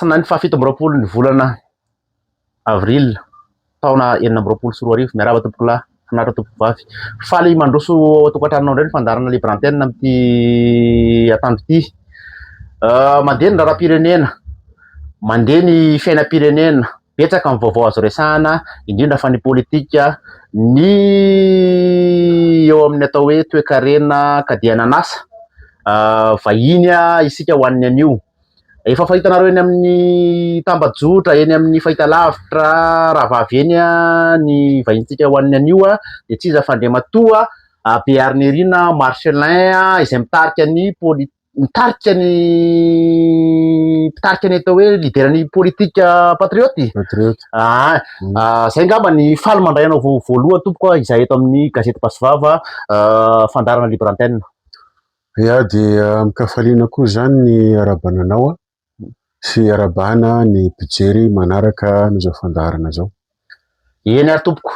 Alatsinainy faha 27 ny volana avril taona 2026. Miarahaba tompokolahy, finaritra tompokovavy. Faly mandroso ao an-tokantranonao indray ny fandaharana Libre Antenne amin'ity atoandro ity. Mandeha ny raharaham-pirenena, mandeha ny fiainam-pirenena, betsaka ny vaovao azo resahana, indrindra fa ny politika, ny eo amin'ny atao hoe toekarena ka dia nanasa vahiny isika ho an'ny anio. Efa fahitanareo eny amin'ny tambajotra, eny amin'ny fahitalavitra rahavavy eny ny vahintsika ho an'ny anio dia tsy iza fa Andriamatoa Beharinirina Marcellin izay mitarika ny poli- mitarika ny mpitarika ny atao hoe leader-n'ny politique patriote. Patriote. Ah, zay angamba ny faly mandray anao voalohany tompoko izay eto amin'ny gazety Basy Vava fandaharana Libre Antenne. Ya dia amin-kafaliana koa izany ny iarahabana anao sy iarahabana ny mpijery manaraka an'izao fandaharana izao. Eny ary tompoko.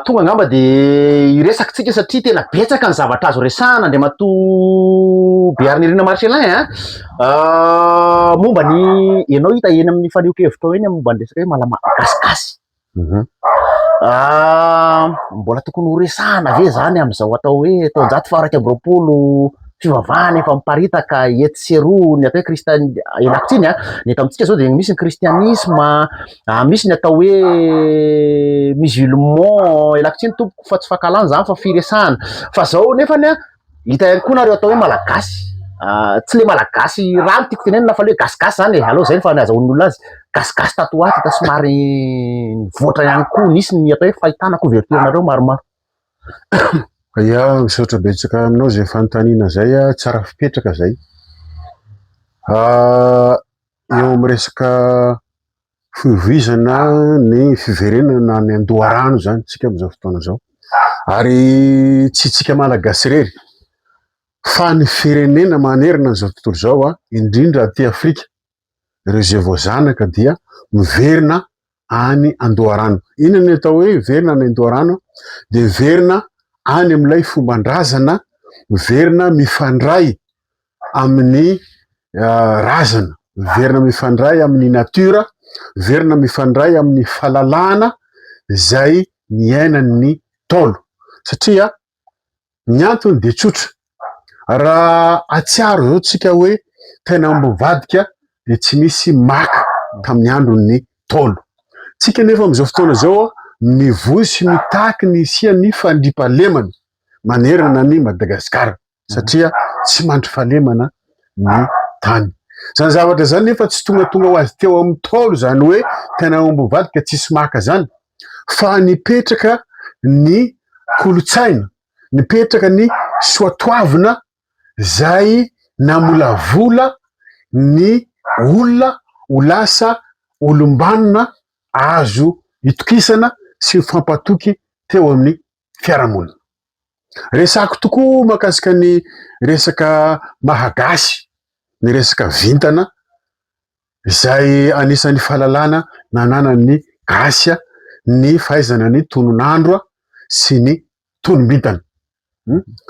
Tonga angamba dia hiresaka tsika satria tena betsaka ny zavatra azo resahana Andriamatoa Beharinirina Marcellin a. Momba ny ianao hita eny amin'ny fanehoan-kevitrao eny momba ny resaka hoe malama gasigasy. Mbola tokony ho resahana ve izany amin'izao atao hoe taonjato faha 21 fivavahana efa miparitaka etsy sy eroa ny atao hoe kristian- ialako tsiny a, ny eto amintsika izao dia misy ny kristianisma, misy ny atao hoe musulman, ialako tsiny tompoko fa tsy fankahalana izany fa firesahana, fa izao nefany a Hita ihany koa nareo atao hoe malagasy, tsy le malagasy rà no tiako tenenina fa le hoe gasigasy zany e, aleo zay no fa azahoan'ny olona azy, gasigasy tato ho ato hita somary nivoatra ihany koa, nisy ny atao hoe fahitana couverture nareo maromaro. Ya, misaotra betsaka aminao izay fanontaniana izay, tsara fipetraka izay. Eo amin'ny resaka fivoizana ny fiverenana any an-doharano izany isika amin'izao fotoana izao. Ary tsy isika Malagasy irery fa ny firenena manerana an'izao tontolo izao, indrindra aty Afrika, ireo izay voazanaka dia miverina any an-doharano. Inona ny atao hoe miverina any an-doharano? Dia miverina any amin'ilay fomban-drazana, miverina mifandray amin'ny razana, miverina mifandray amin'ny natiora, miverina mifandray amin'ny fahalalahana izay niainan'ny Ntaolo. Satria ny antony dia tsotra, raha hahatsiaro izao tsika hoe tena omby mivadika dia tsy nisy maka tamin'ny andron'ny Ntaolo. Tsika nefa amin'izao fotoana izao mivoy sy mitaky ny hisian'ny fandriampahalemana manerana an'i Madagasikara. satria tsy mandry fahalemana ny tany. Izany zavatra izany nefa tsy tongatonga ho azy teo amin'ny Ntaolo izany hoe tena omby mivadika tsisy maka izany fa nipetraka ny kolontsaina, nipetraka ny soatoavina izay namolavola ny olona ho lasa olom-banona azo itokisana sy mifampatoky teo amin'ny fiarahamonina. Resako tokoa mahakasika ny resaka maha gasy, ny resaka vintana izay anisan'ny fahalalana nananan'ny gasy ny fahaizana ny tonon'andro sy ny tonom-bintana.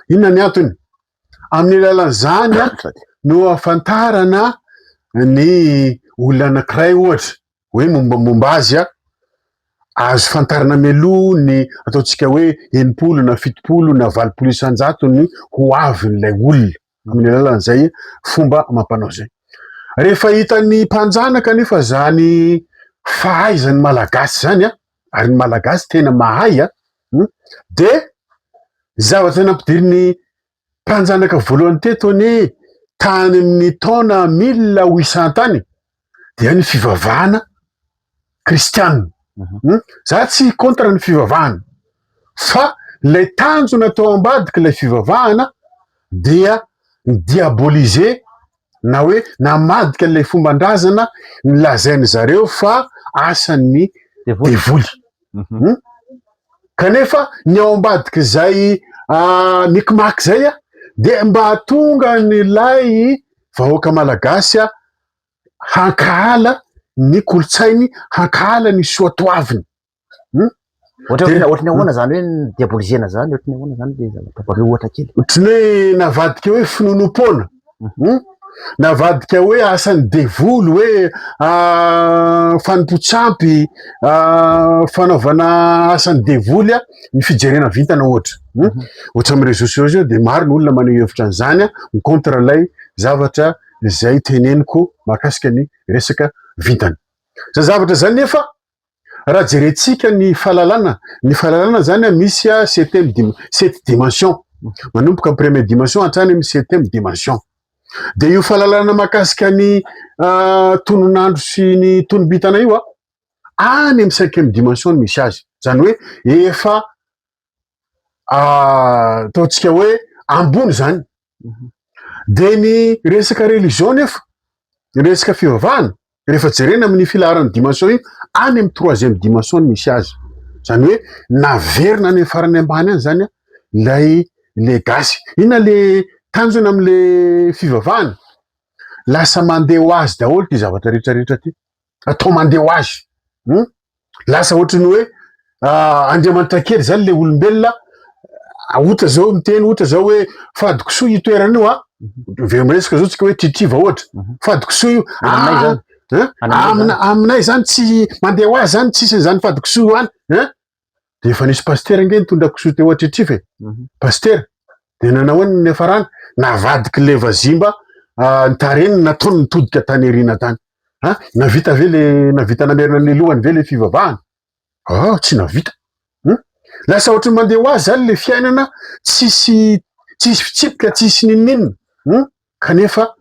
Inona ny antony? Amin'ny alalan'izany no ahafantarana ny olona anankiray ohatra hoe mombamomba azy a, azo fantarina mialoha ny ataontsika hoe 60 na 70 na 80 isan-jato ny ho avin'ilay olona amin'ny alalan'izay fomba amam-panao izay. Rehefa hitan'ny mpanjanaka anefa izany fahaizan'ny Malagasy izany a, ary ny Malagasy tena mahay a, dia zavatra nampidirin'ny mpanjanaka voalohany teto anie tany amin'ny taona mille huit cent tany dia ny fivavahana kristianina. Za tsy contre ny fivavahana fa ilay tanjona tao ambadiky ilay fivavahana dia ny diaboliser na hoe namadika ilay fomban-drazana nilazainy zareo fa asan'ny devoly. Kanefa ny ao ambadik'izay micmac izay dia mba hahatonga an'ilay vahoaka malagasy hankahala ny kolontsainy, hankahala ny soatoaviny. Ohatra hoe ohatry ny ahoana zany hoe ny diabolizena zany, ohatry ny ahoana zany le zavatra mba omeo ohatra kely. Ohatry ny hoe navadika hoe finoanoam-poana. Navadika hoe asan'ny devoly hoe fanompoan-tsampy, fanaovana asan'ny devoly ny fijerena vintana ohatra. Ohatra amin'ny réseaux sociaux zao dia maro ny olona maneho hevitra an'izany mi-contre ilay zavatra izay teneniko mahakasika ny resaka vintana. Zay zavatra zay nefa raha jerentsika ny fahalalana, ny fahalalana zany misy septième dim- sept dimension, manomboka amin'ny première dimension hatrany amin'ny septième dimension. De io fahalalana mahakasika ny tononandro sy ny tonom-bintana io any amin'ny cinquième dimension no misy azy, zany hoe efa ataontsika hoe ambony zany. De ny resaka religion nefa, ny resaka fivavahana, rehefa jerena amin'ny filaharan'ny dimension io, any amin'ny troisième dimension no misy azy, zany hoe naverina any amin'ny farany ambany any zany lay le gasy. Inona le tanjona am'le fivavahana? Lasa mandeha ho azy daholo ty zavatra rehetrarehetra ty, atao mandeha ho azy. Lasa ohatran'ny hoe Andriamanitra kely zany le olombelona, ohatra zao miteny ohatra zao hoe fady kisoa io toerana io ve miresaka zao tsika hoe tritriva ohatra, fady kisoa io, Aminay zany. Hein? Aminay zany. Aminay zany tsy mandeha ho azy zany, tsisy an'izany fady kisoa io any, hein? De efa nisy pastera ange nitondra kisoa teo Atritriva e, pastera, de nanao ahoana ny niafarany? Navadiky le vazimba ny tarehiny nataony nitodika tany aoriana tany. Ha? Navita ve le, navita namerina ny lohany ve le fivavahana? Ah, tsy navita. Lasa ohatran'ny mandeha ho azy zany le fiainana, tsisy, tsisy fitsipika, tsisy n'inon'inona. Kanefa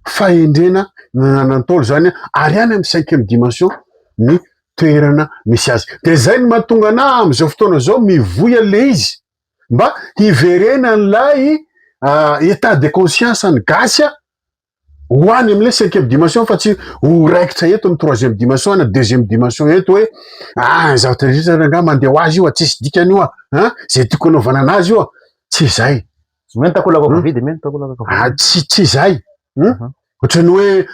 fahendrena nananan'ny Ntaolo zany ary any amin'ny cinquième dimension ny toerana misy azy. De zay no mahatonga anah amin'izao fotoana izao mivoy an'le izy mba hiverenan'ilay état de conscience ny gasy ho any amin'ilay cinquième dimension fa tsy ho raikitra eto amin'ny troisième dimension na deuxième dimension eto hoe ah zavatra rehetra rangahy mandeha ho azy io a, tsisy dikany io a, hein, zay tiako anaovana anazy io a, tsy zay. Mino takolaka voavidy, mino takolaka Ah, voavidy. tsy zay. Ohatran'ny hoe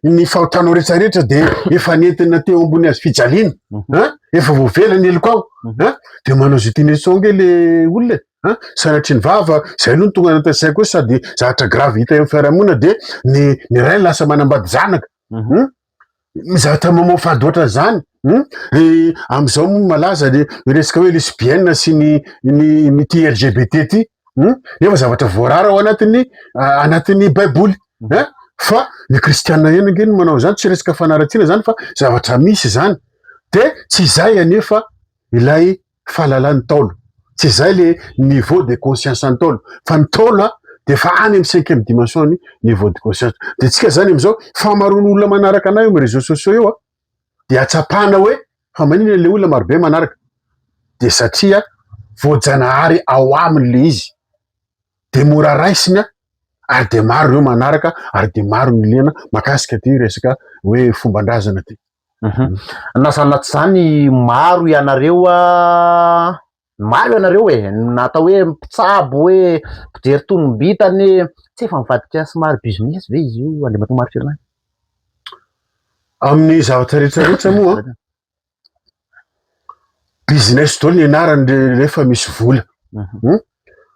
ny fahotanao rehetrarehetra de efa nentina teo ambony hazo fijaliana, hein, efa voavela ny helokao, hein, de manao zay tiany atao ange le olona e, hein, sanatria ny vava, zay aloha no tonga anatin'ny saiko hoe sady zavatra grave hita eo amin'ny fiarahamonina de ny ray lasa manambady zanaka, Zavatra mamoafady ohatran'izany. Amin'izao moa malaza ny resaka hoe lesbienne sy ny ty LGBT ty. Nefa zavatra voarara ao anatin'ny baiboly. Hein? Fa ny kristiana ihany ange no manao an'izany, tsy resaka fanaratsiana zany fa zavatra misy zany. De tsy izay anefa ilay fahalalan'ny Ntaolo. Tsy izay le niveau de conscience an'ny Ntaolo. Fa ny Ntaolo a, de efa any amin'ny cinquième dimension ny niveau de conscience. De tsika zany amizao, fahamaroan'ny olona manaraka anay eo amin'ny réseaux sociaux eo a, de atsapana hoe fa maninona le olona marobe manaraka? De satria voajanahary ao aminy le izy. De mora raisiny a, ary de maro ireo manaraka, ary de maro ny liana mahakasika ty resaka hoe fomban-drazana ty. Na zany na tsy zany maro ianareo a, maro ianareo e, na atao hoe mpitsabo hoe mpijery tonom-bintana e, tsy efa mivadika somary business ve izy io Andriamatoa Marcelin? Amin'ny zavatra rehetrarehetra moa, business daholo ny anarany rehefa misy vola.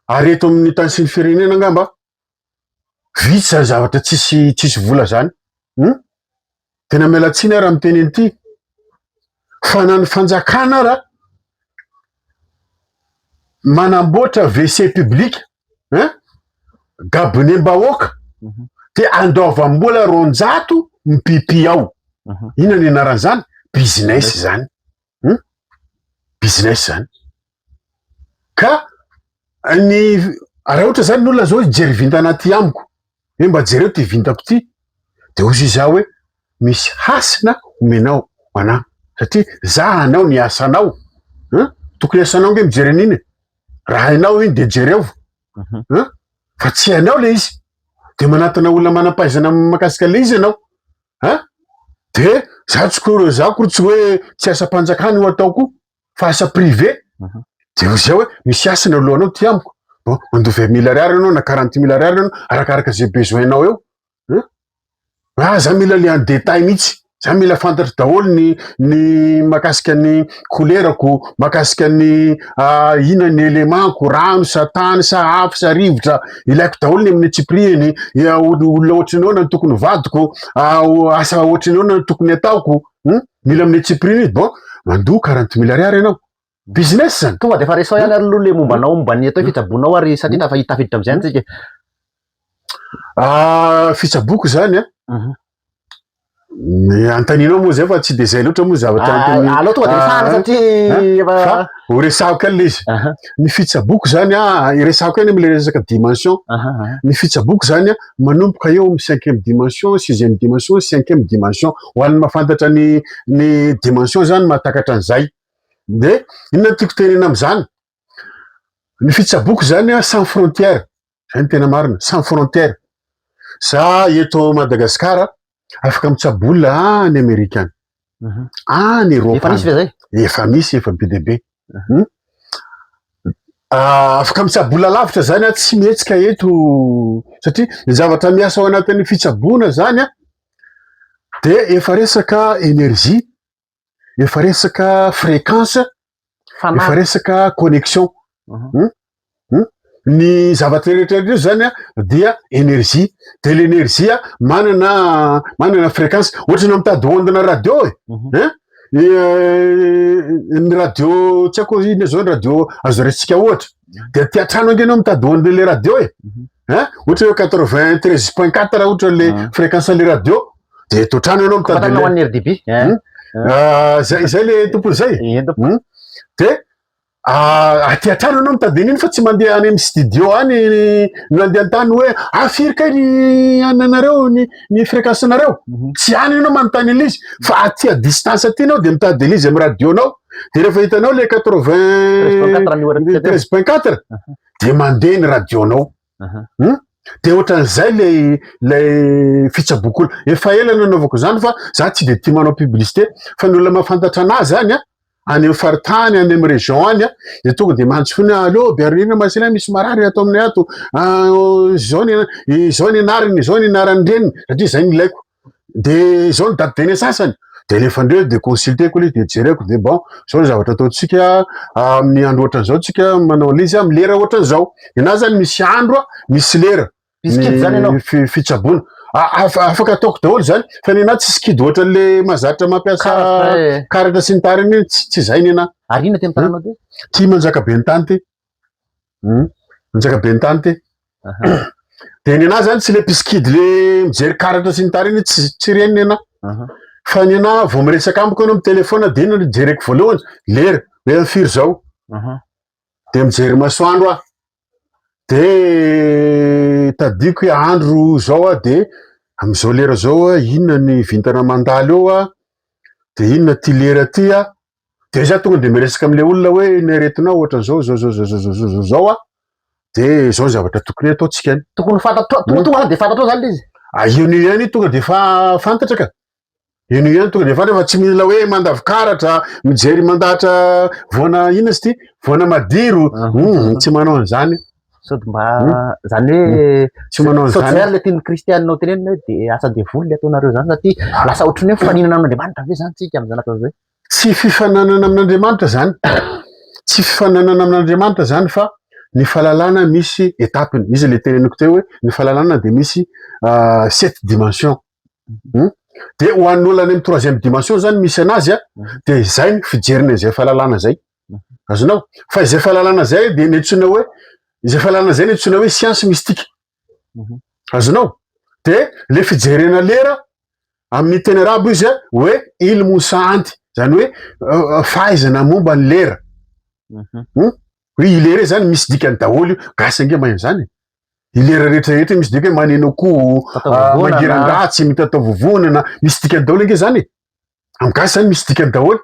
Ary eto amin'ny tany sy ny firenena angamba, vitsy zany zavatra tsisy vola zany. Tena miala tsiny aho raha miteny an'ity, fa na ny fanjakana ara manamboatra WC public, hein, gabinet-bahoaka, de andoavam-bola 200 mipipi ao. Inona ny anaran'izany? Business zany. Business zany. Ka ny raha ohatra zany ny olona zao hijery vintana aty amiko, hoe mba jereo ty vintako ty, de hozy izy aho hoe misy hasina omenao anahy satria za hanao ny asanao, hein, tokony asanao nge mijery an'iny e, raha hainao iny de jereo, hein, fa tsy hainao le izy, de manatona olona manam-pahaizana mahakasika le izy ianao, hein, de za tsy ko za koa tsy hoe tsy asam-panjakana io ataoko fa asa privé, de hoy zay hoe misy hasina alohanao ty amiko, bon mandoa 20 000 ariary ianao na 40 000 ariary ianao arakaraka zay besoin-nao eo, hein, ah za mila le en détail mihitsy. Za mila fantatro daholo ny ny mahakasika ny couleur-ko, mahakasika ny inona ny élément-ko, rano sa tany sa afo sa rivotra, ilaiko daholo ny amin'ny antsipiriany, olona ohatry ny ahoana no tokony vadiko, asa ohatry ny ahoana no tokony ataoko, mila amin'ny antsipiriany izy, bon mandoa 40 000 ariary ianao, business zany. Tonga de efa resao ihany ary aloha le momba anao, momba ny atao hoe fitsaboanao ary satria tafiditra am'izay any tsika. Fitsaboako zany a, antaninao moa zay fa tsy de zay loatra moa zavatra antony. Aleo tonga de resahana satria efa fa ho resahako ihany le izy. Ny fitsaboako zany a, iresahako ihany am'le resaka dimension. Ny fitsaboako zany a manomboka eo amin'ny cinquième dimension, sixième dimension, cinquième dimension. Ho an'ny mahafantatra ny dimension zany mahatakatra an'izay. De inona no tiako tenena am'izany? Ny fitsaboako zany a sans frontière, zay no tena marina, sans frontière. Za eto Madagasikara afaka mitsabo olona any Amerika any, any Eropa. Efa nisy ve zay? Efa misy, efa be dia be. Afaka mitsabo olona lavitra zany a, tsy mihetsika eto satria ny zavatra miasa ao anatin'ny fitsaboana zany a de efa resaka énergie, efa resaka fréquence, efa resaka connexion. Ny zavatra rehetra io zany a dia énergie, de l'énergie a manana fréquence, ohatra anao mitady onde-na radio e, hein, ny radio tsy haiko inona zao ny radio azo raisitsika ohatra, de aty an-trano ange anao mitady onde le radio e, hein, ohatra hoe 93.4 ohatra le fréquence le radio, de eto an-trano ianao mitady Fahafantarana ho an'ny RDB. Zay le tompony zay. Eny. De aty an-trano ianao mitady an'iny fa tsy mandeha any amin'ny studio any no andeha an-tany hoe afiry kay ny ananareo ny fréquence nareo. Tsy any ianao manontany an'izy fa aty à distance aty anao de mitady an'izy amin'ny radio-nao. De rehefa hitanao le 93.4 de mandeha ny radio-nao. De ohatran'izay le fitsaboako olona. Efa ela nanaovako zany fa za tsy de tia manao publicité fa ny olona mahafantatra anazy zany a any amin'ny faritany, any amin'ny région any a, de tonga de miantso foana: "Allo, Biarinirina Marcellin, misy marary ato aminay ato, zao ny anarany, zao ny anaran'ny reniny", satria zay no ilaiko, de zao ny date de naissance-ny, de alefandreo, de consulteko le izy, de jereko, de bon, zao ny zavatra ataontsika amin'ny andro ohatran'izao, tsika manao an'izy amy lera ohatran'izao. Anazy zany misy andro a, misy lera. Misikidy zany ianao? Ny fitsaboana afaka ataoko daholo zany fa ny anahy tsy sikidy ohatran'le mahazatra mampiasa Karatra. Karatra sy ny tariny iny, tsy zay ny anahy. Ary inona ty amin'ny tananao ty? Ty manjaka be ny tany ty. Manjaka be ny tany ty. De ny anahy zany tsy le mpisikidy le mijery karatra sy ny tariny, tsy reny ny anahy. Fa ny anahy vao miresaka amiko anao amy telefona de inona no jereko voalohany? Lera hoe firy zao. De mijery masoandro aho. De tadiko hoe andro zao aho, de am'izao lera zao a inona ny vintana mandalo eo a, de inona ty lera ty a, de za tonga de miresaka am'le olona hoe ny aretinao ohatran'izao zao zao zao zao zao zao zao a, de zao ny zavatra tokony ataontsika any. Tokony fantatrao, tonga de fantatrao zany le izy. Ah, io no ihany tonga de fa fantatra ka. Io no ihany tonga de fantatra fa tsy mila hoe mandavy karatra, mijery mandahatra voana inona izy ty? Voana madiro. Tsy manao an'izany. Sady mba zany hoe Tsy manao sao an'izany. tsy ary le tian'ny kristianina ho tenenina hoe de asa devoly le ataonareo zany satria lasa ohatran'ny hoe mifaninana amin'Andriamanitra ve zany tsika amin'izany atao zay? Tsy fifananana amin'Andriamanitra zany. Tsy fifananana amin'Andriamanitra zany fa ny fahalalana misy étape-ny. Izy le teneniko teo hoe ny fahalalana de misy sept dimensions. De ho an'ny olona any amin'ny troisième dimension zany misy anazy a, de zay ny fijerina izay fahalalana zay. Azonao? Fa izay fahalalana zay de nentsoina hoe izay fahalalana zay nentsoina hoe science mystique. Azonao? De le fijerena lera amin'ny teny arabo izy a hoe ilmu saanty, zany hoe fahaizana momba ny lera. Hoe i lera zany misy dikany daholo io, gasy ange mahay an'izany. I lera rehetrarehetra misy dika hoe maneno akoho, mangiran-dratsy, mitatao vovonana, misy dikany daholo ange zany e. Amin'ny gasy zany misy dikany daholo.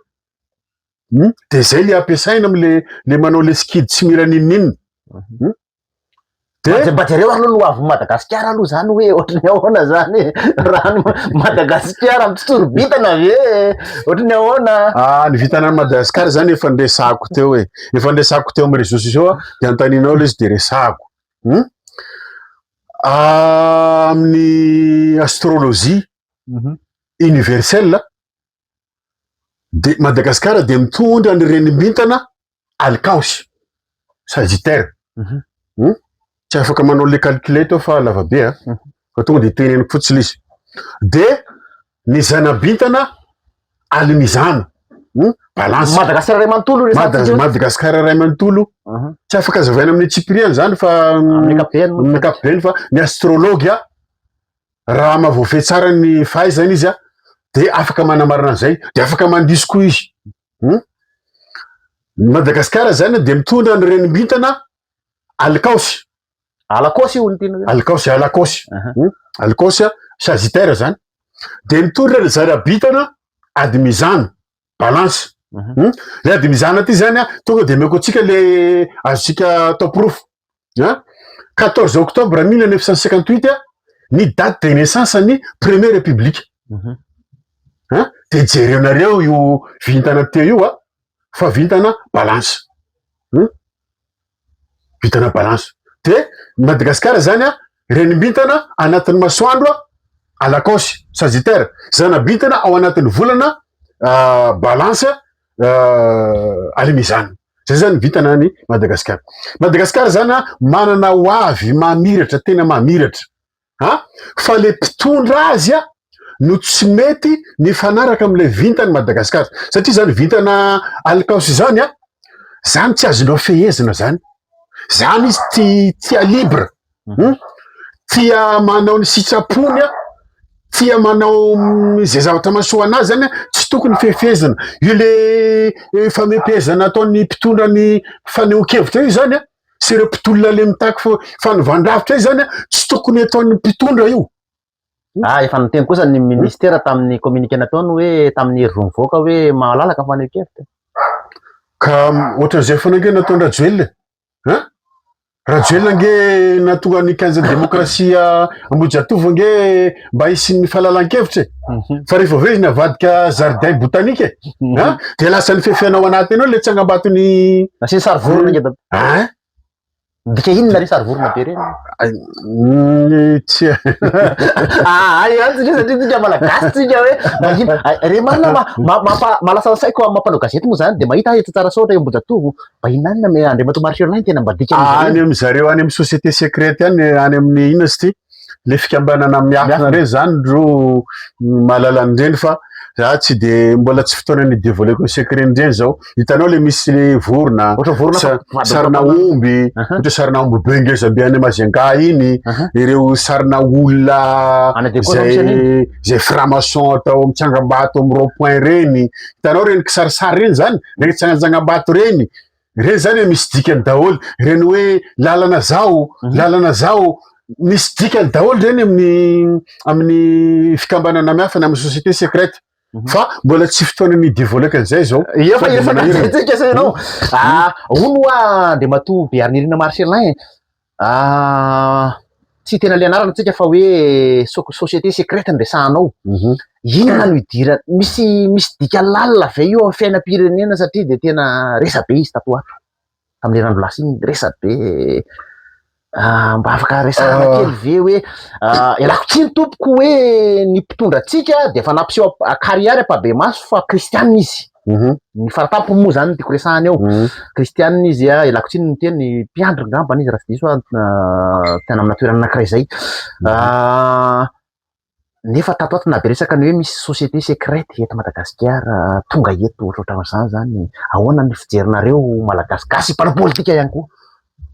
De zay le ampiasaina am'le le manao le sikidy tsy mila n'inon'inona. De Mba jereo aloha ny ho avin'i Madagasikara aloha zany hoe ohatran'ny ahoana zany raha ny Madagasikara mitsotoro-bintana ve, ohatran'ny ahoana? Ah, ny vitana an'i Madagasikara zany efa niresahako teo e. Efa niresahako teo amin'ny réseaux sociaux a, de antaninao le izy de resahako. Amin'ny astrologie. universel de Madagasikara dia mitondra ny renimbintana alikaosy, sagittaire. Tsy afaka manao le calcul eto fa lava be a, fa tonga de teneniko fotsiny izy. De ny zanabintana alimizana, balance. Madagasikara ray manontolo Madagasikara ray manontolo. Tsy afaka azavaina amin'ny antsipiriany zany fa amin'ny ankapobeny. Amin'ny ankapobeny fa ny astrologue a, raha mahavoafehy tsara ny fahaizany izy a, de afaka manamarina an'izay, de afaka mandiso koa izy. Madagasikara zany de mitondra ny renimbintana alikaosy. Alakaosy io ny tiana. Alikaosy, alakaosy. Alikaosy a, sagittaire zany. De mitondra ny zarabintana adimizana, balance. Le adimizana ty zany a, tonga de omeko antsika le azontsika atao porofo. 14 octobre 1958 a, ny date de naissance ny première république. De jerenareo io vintana teo io a, fa vintana balance. Vintana balance. De Madagasikara zany a, renimbintana anatin'ny masoandro a, alakaosy, sagittaire. Zanabintana ao anatin'ny volana balance alimizana. Zay zany vintana ny Madagasikara. Madagasikara zany a, manana ho avy mamiratra, tena mamiratra. Ha? Fa le mpitondra azy a, no tsy mety mifanaraka am'le vintany Madagasikara. Satria zany vintana alikaosy zany a, zany tsy azonao fehezina zany. Zany izy tia libre. Tia manao ny sitrapony a, tia manao zay zavatra mahasoa anazy zany a, tsy tokony fehefehezina. Io le famehepehezana ataon'ny mpitondra ny fanehoan-kevitra io zany a, sy ireo mpitolona le mitaky fanovan-drafitra io zany a, tsy tokony ataon'ny mpitondra io. Ah, efa niteny kosa ny ministera tamin'ny communiqué nataony hoe tamin'ny hery vao mivoaka hoe mahalalaka ny fanehoan-kevitra. Ka ohatran'izay foana ange nataon-dRajoelina. Hein? Rajoelina ange nahatonga ny kianjan'ny demokrasia Ambohijatovo ange mba hisian'ny fahalalan-kevitra e. Fa rehefa avy eo izy navadika jardin botanique e. Hein? De lasa nifefena ao anatiny ao le tsangambaton'ny Nasiany sary vorona ange da. Hein? Midika inona re sary vorona be reny? Tsy Ah, ay, ihany tsika satria tsika malagasy tsika hoe mahita re marina ma mahalasa ny saiko amin'ny mpanao gazety moa zany de mahita aho etsy Tsarasaotra eo Ambohijatovo mba inona any na Andriamatoa Marcellin tena mba dikan'izy Any amin'ny zareo any amin'ny société secrète any, any amin'ny inona izy ity? Le fikambanana miafina reny zany ro mahalala an'ireny fa za tsy de mbola tsy fotoana ny dévoiler-ko ny secret-n'ireny zao. Hitanao le misy le vorona, Ohatra vorona sarina omby, ohatra sarina omby be ngeza be any Majunga iny, ireo sarina olona Any Adéco zao misy an'iny. zay franc-maçon atao mitsangambato amin'ny rond point reny. Hitanao reny kisarisary reny zany, reny tsangatsangambato reny. Reny zany misy dikany daholo. Reny hoe lalana zao, lalana zao, misy dikany daholo reny amin'ny fikambanana miafina, amin'ny société secrète. Fa mbola tsy fotoana ny dévoiler-ko an'izay zao. Efa efa najantsika zay ianao. Ah, hono hoa Andriamatoa Beharinirina Marcellin, ah, tsy tena le anarana tsika fa hoe société secrète no resahanao. Inona no idirana, misy misy dika lalina ve io amin'ny fiainam-pirenena satria de tena resabe izy tato ho ato. Tamin'ny herinandro lasa iny resabe mba afaka resahana kely ve hoe ialako tsiny tompoko hoe ny mpitondra antsika de efa nampiseho an-karihary ampahibemaso fa kristianina izy. Ny faratampony moa zany no tiako resahana eo. Kristianina izy a, ialako tsiny ny teny, mpiandry angambany izy raha tsy diso aho, tena amina toerana anankiray izay. Nefa tato ato nahabe resaka ny hoe misy société secrète eto Madagasikara tonga eto ohatrohatran'izany zany. Ahoana ny fijerinareo Malagasy gasy mpanao politika ihany koa?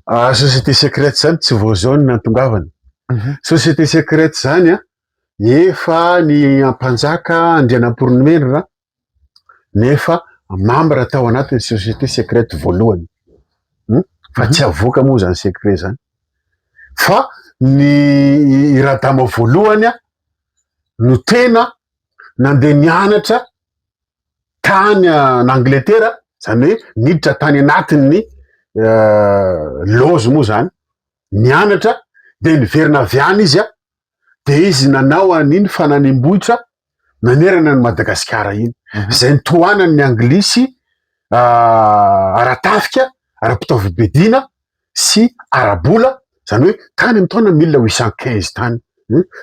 Ah, société secrète zany tsy vao zao ny nahatongavany. Société secrète zany a, efa ny ampanjaka Andrianampoinimerina nefa membre tao anatin'ny société secrète voalohany. Fa tsy avoaka moa zany secret zany. Fa ny Radama voalohany a no tena nandeha nianatra tany Angletera, zany hoe niditra tany anatin'ny loge moa zany, nianatra de niverina avy any izy a, de izy nanao an'iny fananimbohitra nanerana an'i Madagasikara iny, izay nitohanan'ny anglisy ara-tafika, ara-pitaovam-piadiana sy ara-bola, zany hoe tany amin'ny taona 1815 tany.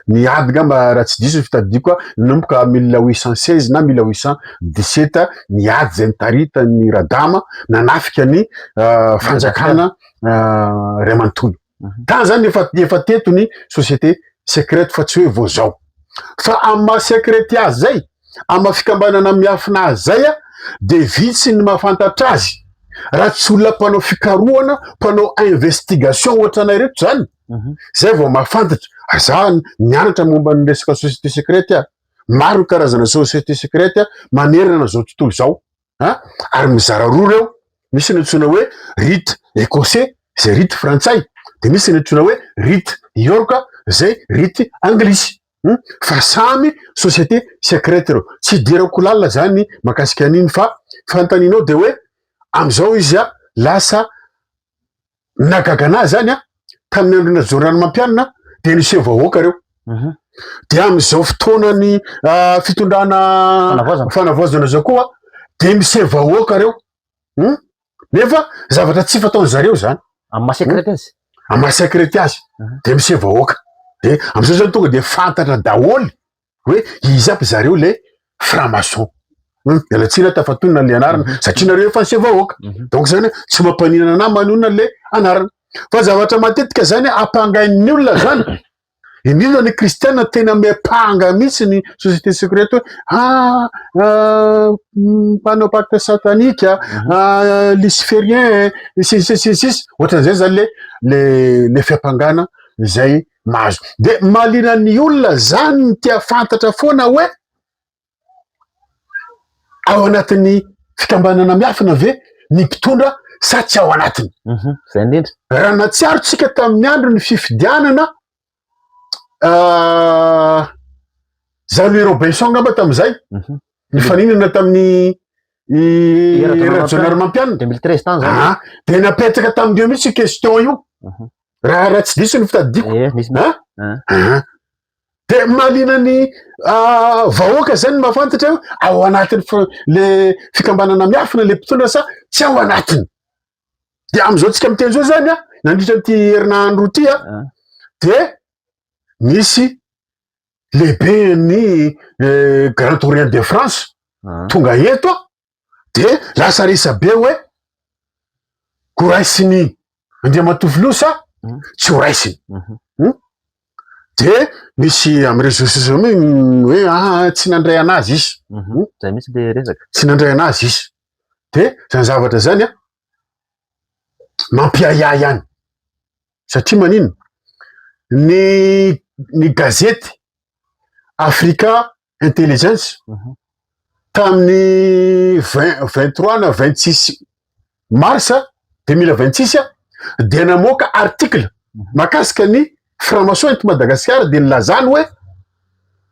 Ny ady ngamba raha tsy diso ny fitadidiako a, nanomboka 1816 na 1817 ny ady izay nitaritan'ny Radama nanafika ny fanjakana iray manontolo. Tany zany efa efa teto ny société secrète fa tsy hoe vao zao. Fa amin'ny maha secrète azy zay, amin'ny maha fikambanana miafina azy zay a, de vitsy ny mahafantatra azy raha tsy olona mpanao fikarohana, mpanao investigation ohatra anay reto zany. Zay vao mahafantatra. Ary za nianatra momba ny resaka société secrète aho. Maro ny karazana société secrète manerana zao tontolo zao. A ary mizara roa reo. Misy ny antsoina hoe rite écossais zay rite frantsay, de misy ny antsoina hoe rite York zay rite anglisy. Fa samy société secrète reo. Tsy idirako lalina zany mahakasika an'iny fa fanontanianao de hoe am'izao izy a lasa nahagaga anazy zany a tamin'ny androna Rajaonarimampianina de niseho vahoaka reo. De am'izao fotoanany fitondrana Fanavaozana. Fanavaozana zao koa de miseho vahoaka reo. Nefa zavatra tsy fataony zareo zany. Amin'ny maha secrète azy. Amin'ny maha secrète azy de miseho vahoaka. De am'izao zany tonga de fantatra daholy hoe iza aby zareo le franc-maçon. Miala tsiny aho tafatonona le anarana satria nareo efa niseho vahoaka. Donc zany tsy mampaninana anahy manonona le anarana. Fa zavatra matetika zany ampangain'ny olona zany, indrindra ny kristiana tena miampanga mihitsy ny société secrète hoe mpanao pacte satanique, luciférien, sy sy sy sisy ohatran'izay zany le fiampangana zay mahazo. De mahaliana ny olona zany ny tia fantatra foana hoe ao anatin'ny fikambanana miafina ve ny mpitondra sa tsy ao anatiny. Zay indrindra. Raha natsiaro tsika tamin'ny andro ny fifidianana Jean-Louis Robinson ngamba tam'izay nifaninana tamin'ny Rajaonarimampianina 2013 tany zany. Ah, de napetraka tamindreo mihitsy question io raha tsy diso ny fitadidiko. Eh, misy. Ah? Ah. Ah. De mahaliana ny vahoaka zany mahafantatra hoe ao anatin'ny le fikambanana miafina le mpitondra sa tsy ao anatiny. De am'izao tsika miteny zao zany a nandritra ty herinandro ty a de misy lehibe ny Grand Orient de France tonga eto a de lasa resabe hoe ho raisiny Andriamatoa Filoha sa tsy ho raisiny. De misy amy réseaux sociaux hoe tsy nandray anazy izy. Zay mihitsy le resaka. Tsy nandray anazy izy. De zany zavatra zany a mampiahiahy ihany satria manino ny gazety Africa Intelligence tamin'ny 23 na 26 mars 2026 a de namoaka article mahakasika ny franc-maçon eto Madagasikara, de nilazany hoe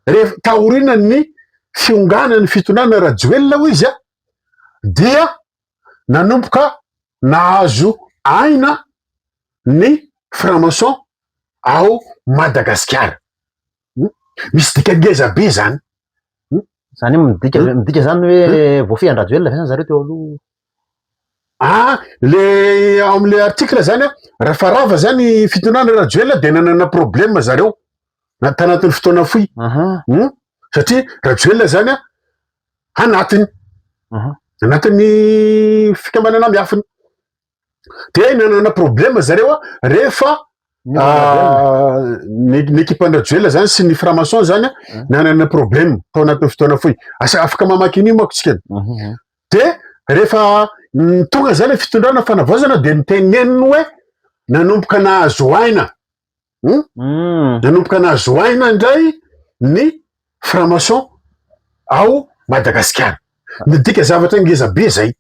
rehefa taorinany fionganany fitondrana Rajoelina hoy izy a dia nanomboka nahazo aina ny franc-maçon ao Madagasikara. Misy dika ngeza be zany. Zany hoe midika zany hoe voafehin-dRajoelina ve zany zareo teo aloha? Ah, le ao am'le article zany a raha fa rava zany fitondrana Rajoelina de nanana problème zareo na tanatin'ny fotoana fohy. Satria Rajoelina zany a anatiny anatin'ny fikambanana miafina de nanana problème zareo a rehefa ny équipe an-dRajoelina zany sy ny franc-maçon zany a nanana problème tao anatin'ny fotoana fohy. Asa afaka mamaky an'io manko tsika. De rehefa tonga zany le fitondrana fanavaozana de niteneniny hoe nanomboka nahazo aina. Nanomboka nahazo aina indray ny franc-maçon ao Madagasikara. Midika zavatra ngeza be zay.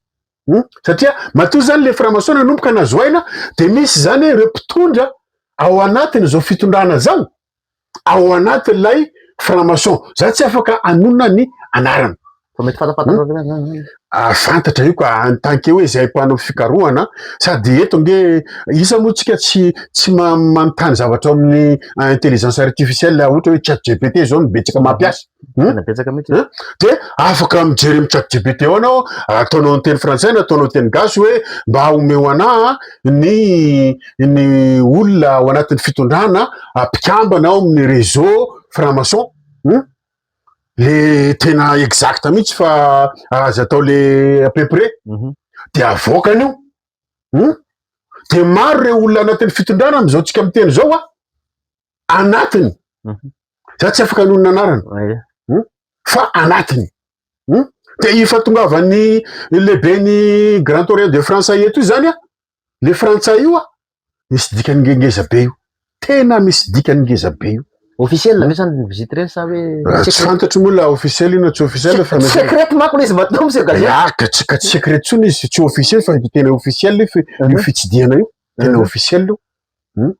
Satria matoa zany le franc-maçon nanomboka nahazo aina de misy zany ireo mpitondra ao anatin'izao fitondrana zao ao anatin'ilay franc-maçon. Za tsy afaka anonona ny anarana. Fa mety fantapantatra hmm? Ah, fantatra io ka en tant que hoe izay mpanao fikarohana sady eto nge isa moa tsika tsy tsy manontany zavatra ao amin'ny intelligence artificielle ohatra hoe chat GPT zao no betsaka mampiasa. Hmm? Tena betsaka mihitsy. Hmm? De afaka mijery amin'ny chat GPT ao anao, ataonao ny teny frantsay na ataonao teny gasy hoe mba omeo anah ny ny olona ao anatin'ny fitondrana mpikambana ao amin'ny réseau franc-maçon. Hmm? Le tena exact mihitsy fa aza atao le à peu près. Mhm. De avoakany io. Hmm? De maro ireo olona anatin'ny fitondrana amin'izao tsika miteny izao a, anatiny. Mhm. Za tsy afaka hanonona anarana. Ouais. Fa anatiny. Hmm? De io fahatongavan'ny lehiben'ny Grand Orient de France eto io zany a, le frantsay io a, misy dikany ngengeza be io. Tena misy dikany ngeza be io. Officiel ve zany ny visite ireny sa hoe Raha tsy fantatro moa la officiel io na tsy officiel fa mety- secret manko le izy mba tao monsieur gazette. Ya, ka tsy ka tsy secret intsony izy, tsy officiel fa tena officiel io fi- io Mhm. fitsidihana io, tena Mhm. officiel io. Hmm?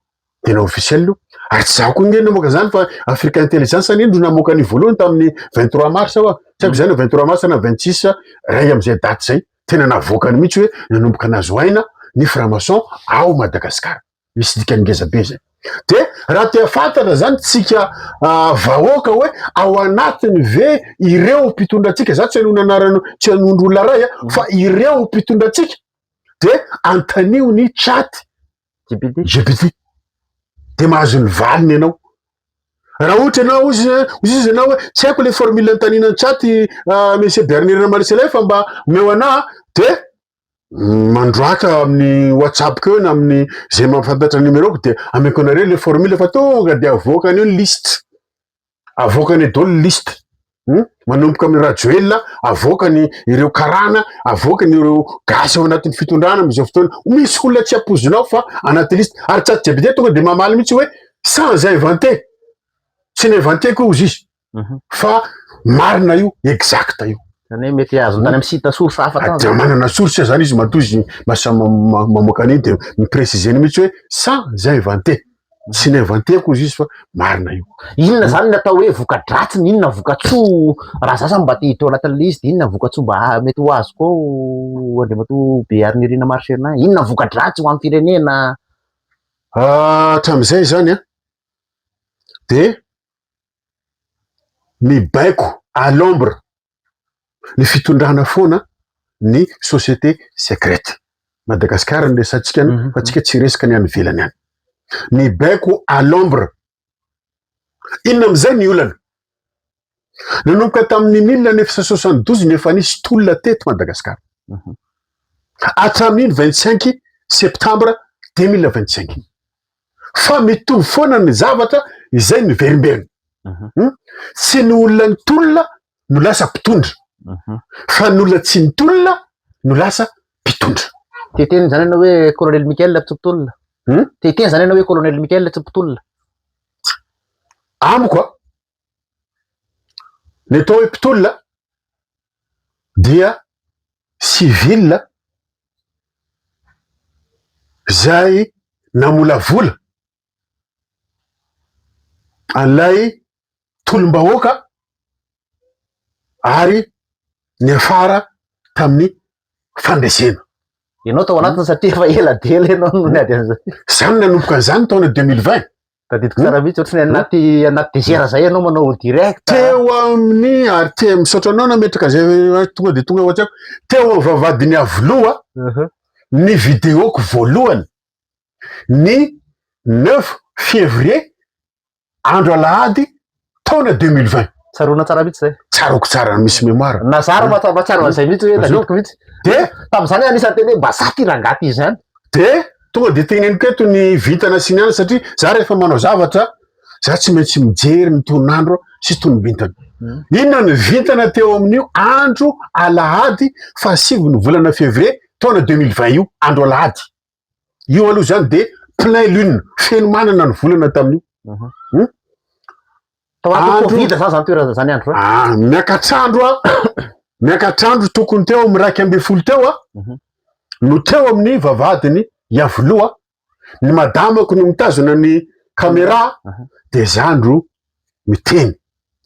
Tena officiel io. Ary tsy zaho koa nge namoaka zany fa Africa Intelligence anie no namoaka ny voalohany tamin'ny 23 mars aho. Tsy haiko zany na 23 mars na 26 ray amin'izay daty zay. Tena navoakany mihitsy hoe nanomboka nahazo aina ny franc-maçon ao Madagasikara. Misy dikany ngeza be zay. De raha te hahafantatra zany tsika vahoaka hoe ao anatiny ve ireo mpitondra antsika, za tsy hanonona anarana, tsy hanondro olona ray a, fa ireo mpitondra antsika de antanio ny chat GPT. GPT. De mahazo ny valiny ianao. Raha ohatra ianao ozy ozy izy ianao hoe tsy haiko le formule antanina ny chat monsieur Bernard Marcelin fa mba omeo anahy de mandroaka amin'ny WhatsApp ko eo na amin'ny zay mahafantatra numéro-ko de ameko anareo le formule fa tonga de avoakany eo ny liste. Avoakany eo daholo ny liste. Hmm? Manomboka amin'ny Rajoelina, avoakany ireo karana, avoakany ireo gasy ao anatin'ny fitondrana amin'izao fotoana. Misy olona tsy ampoizinao fa anaty liste. Ary chat GPT tonga de mamaly mihitsy hoe sans inventer. Tsy ni-inventer-ko hozy izy. Mhm. Fa marina io, exact io. Zany hoe mety azony tany amin'ny site source hafa tany. Dia manana source zany izy matoa izy masa mamoaka an'iny de mi-préciser-ny mihitsy hoe sans inventer. Tsy ni-inventer-ko izy fa marina io. Inona zany ny atao hoe voka-dratsiny, inona vokatsoa, raha za zany mba te hiditra ao anatin'ilay izy de inona vokatsoa mba mety ho azoko ao Andriamatoa Beharinirina Marcelin, inona voka-dratsy ho an'ny firenena? Hatramin'izay zany an, de mibaiko à l'ombre ny fitondrana foana ny société secrète. Madagasikara no resahantsika any Mhm. fa tsika tsy resaka ny any ivelany any. Mibaiko à l'ombre. Inona amin'izay ny olana? Nanomboka tamin'ny 1972 no efa nisy tolona teto Madagasikara. Mhm. Hatramin'iny 25 septembre 2025 iny. Fa mitovy foana ny zavatra izay miverimberina. Mhm. Hmm? Tsy ny olona nitolona no lasa mpitondra, Mhm. fa ny olona tsy nitolona no lasa mpitondra. Te-hiteny zany ianao hoe colonel Michael tsy mpitolona? Hmm? Te-hiteny zany ianao hoe colonel Michael tsy mpitolona? Amiko a, ny atao hoe mpitolona dia civil zay namolavola an'ilay tolom-bahoaka ary niafara tamin'ny fandresena. Ianao tao anatiny satria efa ela dia ela ianao no niady an'izay. Za no nanomboka an'izany taona 2020. Tadidiko tsara mihitsy ohatry ny anaty anaty désert zay ianao manao direct. Teo amin'ny ary te misaotra anao nametraka zay tonga dia tonga ao an-tsaiko. Teo amin'ny vavahadin'i Iavoloha ny vidéo-ko voalohany ny 9 février andro alahady taona 2020. Tsaroana tsara mihitsy zay. Tsaroako tsara misy mémoire. Na za ary mahatsiaro an'izay mihitsy hoe tadidiko mihitsy. De Tamin'izany aho anisan'ny teny hoe mba za ty rangahy ty izany. De tonga de teneniko eto ny vintana sy ny anana satria za rehefa manao zavatra za tsy maintsy mijery ny tonon'andro sy tonom-bintana. Inona ny vintana teo amin'io andro alahady fahasivy ny volana février taona 2020 io andro alahady. Io aloha zany de plein lune, feno manana ny volana tamin'io. Mhm. Tao anatin'ny Andro- Covid zany zany toerana zany andro zany. Ah, miakatr'andro a, miakatr'andro tokony teo amin'ny 11 teo a, Mhm. no teo amin'ny vavahadiny Iavoloha, ny madamako no mitazona ny caméra, Mhm. de za no miteny.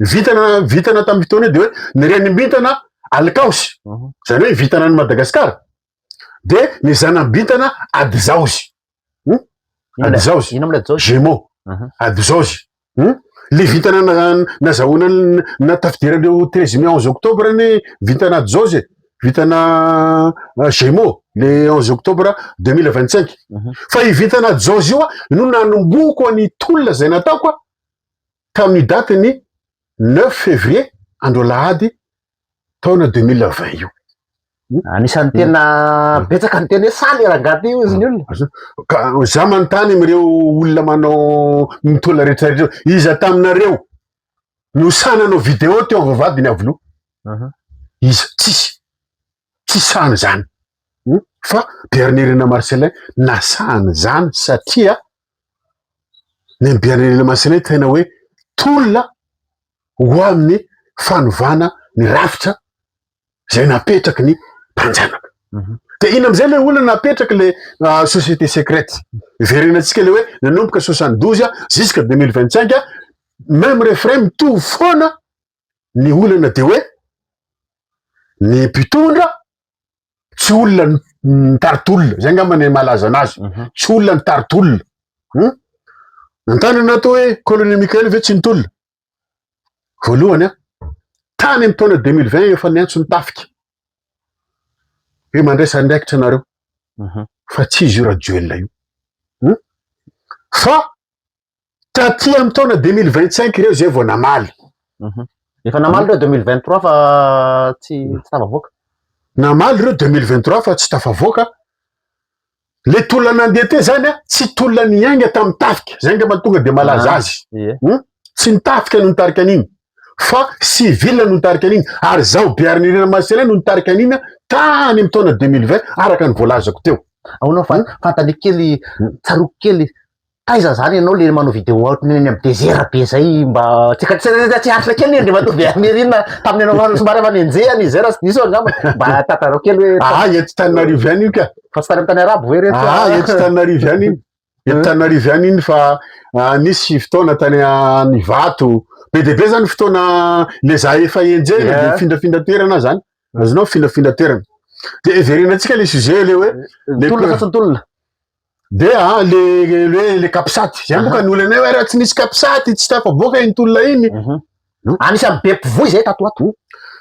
Vitana vitana tamin'ny fotoana io de hoe ny renim-bintana Alikaosy, zany hoe vintana an'i Madagasikara, de ny zanam-bintana Adizaozy. Adizaozy. Ino am'ilay Adizaozy? Gémeaux. Adizaozy. Le vintana nazahoana natafidiran'ireo 13 mai 11 octobre ny vintana Adizaozy e. Vintana Gémeaux le 11 octobre 2025. Fa i vintana Adizaozy io no nanombohako any tolona zay nataoko a tamin'ny daty ny 9 février andro alahady taona 2020 io. Anisan'ny tena betsaka ny teny hoe saly rangahy io izy ny olona. Ka za manontany amin'ireo olona manao mitolona rehetra rehetra, iza taminareo no sahy nanao vidéo teo amin'ny vavahadiny Iavoloha? Iza? Tsisy. Tsy sahany zany. Fa Bernirina Marcellin nasahany zany satria ny Bernirina Marcellin tena hoe tolona ho amin'ny fanovana ny rafitra zay napetraky ny mpanjanaka. De ina amizay le olona napetraky le société secrète. Iverenantsika le hoe nanomboka 72 jusqu'à 2025, même refrain mitovy foana ny olana, de hoe ny mpitondra tsy olona nitari-tolona, zay angamba ny malaza anazy, tsy olona nitari-tolona. Nantany natao hoe colonel Michael ve tsy nitolona? Voalohany a, tany amin'ny taona 2020 efa niantso ny tafika hoe mandraisa andraikitra anareo fa tsy izy io Rajoelina io. Fa taty amin'ny taona 2025 ireo zay vao namaly. Efa namaly ireo 2023 fa tsy tafavoaka. Namaly ireo 2023 fa tsy tafavoaka. Le tolona nandeha teo zany a, tsy tolona niainga tamin'ny tafika, zay angamba tonga de malaza azy. Tsy ny tafika no nitarika an'iny fa civil no nitarika an'iny, ary zaho Biarinirina Marcellin no nitarika an'iny tany amin'ny taona 2020 araka ny voalazako teo. Ahoana fa fantany kely, tsaroako kely, taiza zany ianao le manao vidéo any amin'ny désert be zay, mba tsy tsy aritra kely Andriamatoa Biarinirina tamin'ny anao somary efa nenjehana izy zay raha tsy diso angamba, mba tantarao kely hoe. Ah, eto Tananarivo ihany io ka. Fa tsy tany amin'ny tany arabo ve reto? Ah, eto Tananarivo ihany iny. Eto Tananarivo ihany iny fa nisy fotoana tany Ivato. Be dia be zany fotoana le za efa enjehina de mifindrafindra toerana zany. Azonao mifindrafindra toerana. De everenantsika le sujet le hoe le tolona fa tsy nitolona. De le le le capsat. Zay moka ny olana hoe raha tsy nisy capsat tsy tafavoaka iny tolona iny. Anisan'ny be mpivoy zay tato ato.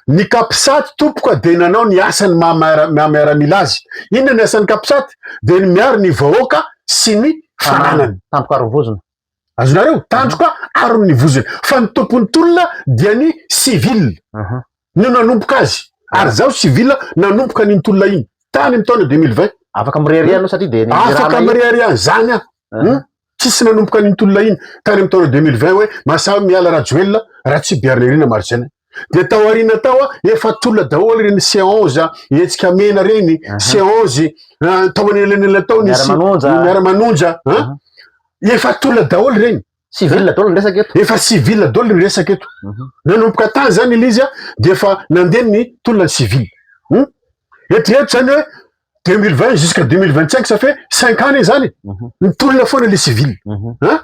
Ny capsat tompoko de nanao ny asany maha miaramila azy. Inona ny asan'ny capsat? De ny miaro ny vahoaka sy ny fananany. Tandroka aro vozona. Azonareo? Tandroka aro ny vozona. Fa ny tompon'ny tolona dia ny civil. No nanomboka azy. Ary zaho civil nanomboka an'iny tolona iny. Tany amin'ny taona 2020. Afaka mirehareha anao satria de Afaka mirehareha an'izany aho. Tsisy nanomboka an'iny tolona iny tany amin'ny taona 2020 hoe mahasahy miala Rajoelina raha tsy Biarinirina Marcellin. De tao aoriana tao efa tolona daholo ireny C11 hetsika mena ireny, C11 tao anelanelana tao nisy Miara-manonja. Miara-manonja. Efa tolona daholo ireny. Civil daholo ny resaka eto. Efa civil daholo ny resaka eto. Nanomboka tany zany ilay izy de efa nandeha ny tolona civil. Eritrereto zany hoe 2020 jusqu'à 2025 ça fait 5 ans zany. Mitolona foana le civil. Hein?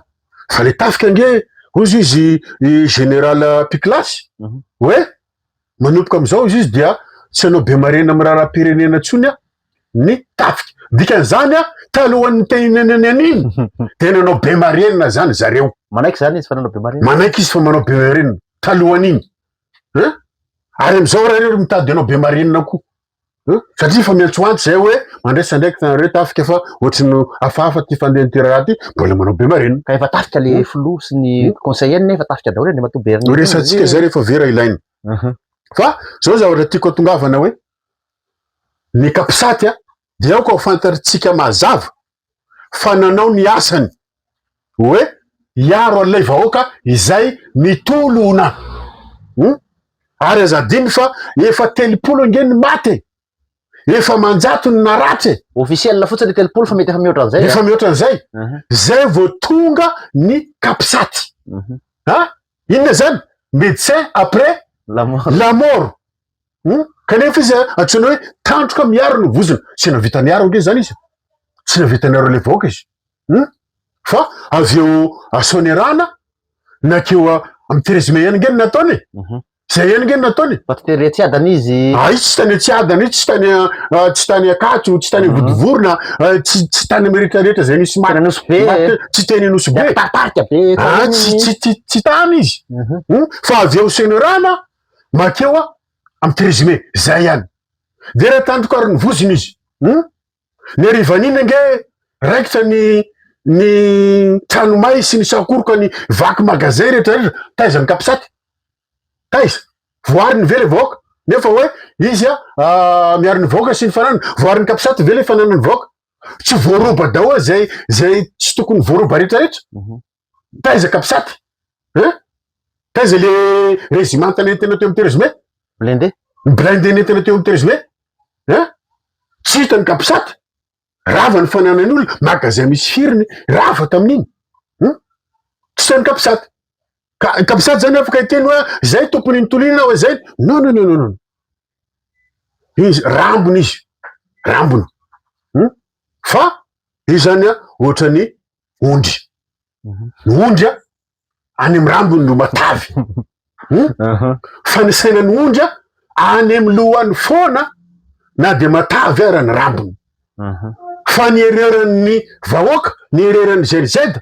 Fa le tafika ange hozy izy général Piclas hoe manomboka amizao izy izy dia tsy hanao be marena amin'ny raharaham-pirenena intsony ny tafika. Dikan'izany talohan'ny tenenany an'iny de nanao be marenina zany zareo. Manaiky zany izy fa nanao be marenina. Manaiky izy fa manao be marenina talohan'iny. Hein? Ary amizao raha reo mitady hanao be marenina koa. Satria efa miantsoantso zay hoe mandraisa andraikitra nareo tafika fa ohatry ny hafahafa ty fandehan'ity raharaha ty, mbola manao be marenina. Ka efa tafika le filoha sy ny conseiller nefa tafika daholo Andriamatoa Bernard. Resatsika zay rehefa vera ilaina. Fa zao zavatra tiako atongavana hoe ny capsat dia aoka ho fantatritsika mazava fa nanao ny asany hoe hiaro an'ilay vahoaka izay mitolona. Ary aza adino fa efa 30 ange ny maty e. Efa manjato ny naratra e. Officiel fotsiny 30 fa mety efa mihoatra an'izay. Efa mihoatra an'izay. Zay vao tonga ny capsat. Ha? Inona zany? Médecin après la mort. La mort. Kanefa izy antsoina hoe tandroka miaro ny vozona. Tsy nahavita niaro ange zany izy. Tsy nahavita niaro ilay vahoaka izy. Fa avy eo Soanierana nakeo amin'ny 13 mai ihany ange no nataony e. Zay ihany nge no nataony. Fa tsy tery Tsiadana izy. Ay tsy tany Tsiadana io, tsy tany tsy tany Ankatso, tsy tany Vontovorona, tsy tsy tany amin'ny rehetra rehetra zay nisy maty. Teny Nosy Be. Maty, tsy teny Nosy Be. Taritarika be. Ah, tsy tsy tsy tsy tany izy. Fa avy eo Senerana makeo a amin'ny 13 mai, zay ihany. De raha tandroka ary ny vozona izy. Ny harivan'iny ange raikitra ny ny trano may sy ny sakoroka ny vaky magasin rehetra rehetra, taiza ny capsat? Taiza? Voariny ve le vahoaka? Nefa hoe izy a miaro ny vahoaka sy ny fananany, voarin'ny capsat ve le fananan'ny vahoaka? Tsy voaroba daholo zay zay tsy tokony voaroba rehetra rehetra? Taiza capsat? Hein? Taiza le régiment nentina teo amin'ny 13 mai? Blindé. Ny blindé nentina teo amin'ny 13 mai? Hein? Tsy hita ny capsat? Rava ny fananan'ny olona, magasin misy firiny, rava tamin'iny. Hum? Tsy hita ny capsat. Ka capsat zany afaka hiteny hoe zay tompony ny tolina hoe zay. Non non non non non. Izy rambony izy. Rambony. Hum? Fa izy zany a ohatran'ny ondry. Ny ondry a any amin'ny rambony no matavy. Hmm? Fa ny sainan'ny ondry a any amin'ny lohany foana na dia matavy ara ny rambony. Fa ny ereran'ny vahoaka, ny ereran'ny GNZ,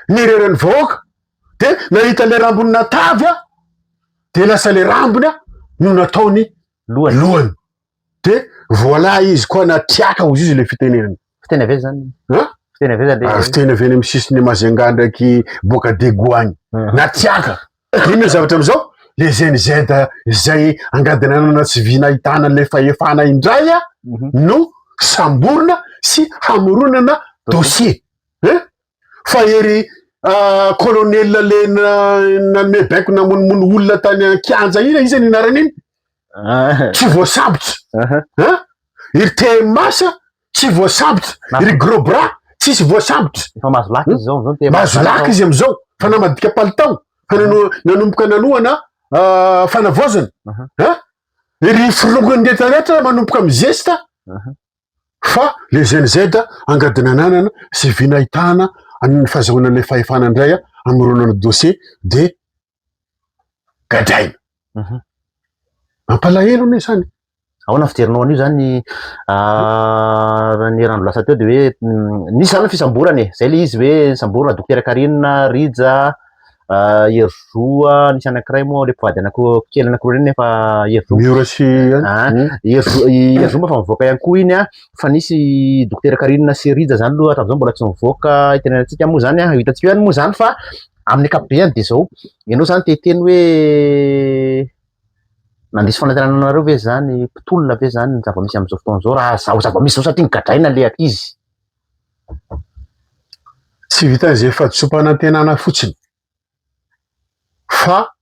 ny ereran'ny vahoaka de nahita le rambony natavy a de lasa le rambony a no nataony Lohany. lohany. De voilà izy koa natriaka hozy izy le fitenenana. Fiteny avy aiza zany? Hein? Fiteny avy aiza le? Ah, fiteny avy any amin'ny sisin'ny Majunga ndraiky boaka Diego agny. Natriaka. Inona zavatra amizao? Le GNZ zay angadinanana tsy vy nahitana le fahefana indray a no samborina sy hamoronana dossier. Hein? Fa ery colonel le nanome baiko namonomono olona tany an-kianja iny, iza ny anarany iny? Tsy voasambotra. Hein? Iry TMH tsy voasambotra. Iry gros bras tsisy voasambotra. Efa mahazo laka izy zao amizao. Mahazo laka izy amizao. Fa namadika palitao. Fa nanomboka nanohana fanavaozana. Hein? Iry filohan'ny rehetra rehetra manomboka mizesta. Fa le GNZ angadinananana sy vy nahitana ny fahazahoana an'ilay fahefana indray hamoronana dossier de gadraina. Mampalahelo anie zany. Ahoana fijerinao an'io zany ny herinandro lasa teo de hoe nisy zany ny fisamborana e, zay le izy hoe nisamborana Dokotera Karine, Rija, Herizo, nisy anankiray moa le mpivady anankiroa kely anankiroa ireny nefa Herizo. Miora sy Ah, Herizo, i Herizo moa efa mivoaka ihany koa iny an, fa nisy Dokotera Karine sy Rija zany aloha hatramin'izao mbola tsy mivoaka itenenantsika moa zany an, ho hitantsika eo ihany moa zany fa amin'ny ankapobeny de zao, ianao zany te hiteny hoe nandiso fanantenana anareo ve zany, mpitolona ve zany ny zava-misy amin'izao fotoana izao raha zao zava-misy zao satria nogadraina le ankizy. Tsy vitan'izay fahadisoam-panantenana fotsiny fa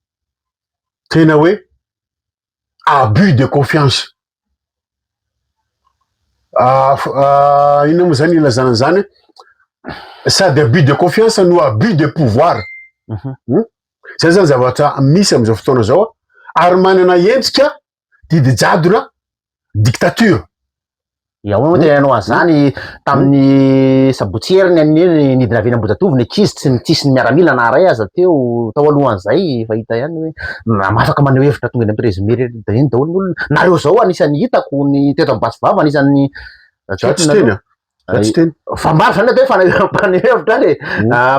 tena hoe abus de confiance. Inona moa zany ilazana an'izany? Sady abus de confiance no abus de pouvoir. Zay zany zavatra misy amin'izao fotoana izao ary manana endrika didy jadona dictature. Ia, ahoana moa tenenanao an'izany tamin'ny sabotsy heriny anie nidina avy eny Ambohijatovo ny ankizy tsy tsisy ny miaramila na iray aza teo, tao alohan'izay efa hita ihany hoe afaka maneho hevitra tonga eny amin'ny résumé eny daholo ny olona. Nareo zao anisan'ny hitako ny teto amin'ny Basy Vava anisan'ny Za tsy teny a. Za tsy teny. Fa maro zany atao hoe faneho hevitra ary e.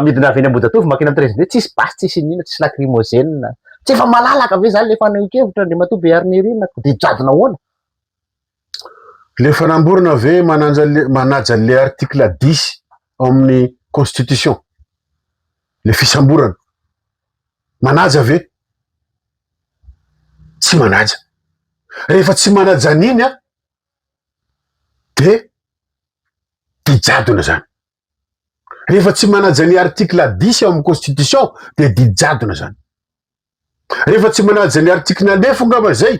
Midina avy eny Ambohijatovo makeny amin'ny résumé tsisy basy tsisy inona tsisy lacrymogène. Tsy efa malalaka ve zany le fanehoan-kevitra Andriamatoa Beharinirina dia jadona ahoana? Le fanamborana ve mananja le manaja le article 10 ao amin'ny constitution le fisamborana manaja ve? Tsy manaja. Rehefa tsy manaja an'iny a de dijadona zany. Rehefa tsy manaja ny article 10 ao amin'ny constitution de dijadona zany. Rehefa tsy manaja ny article nalefo ngamba zay,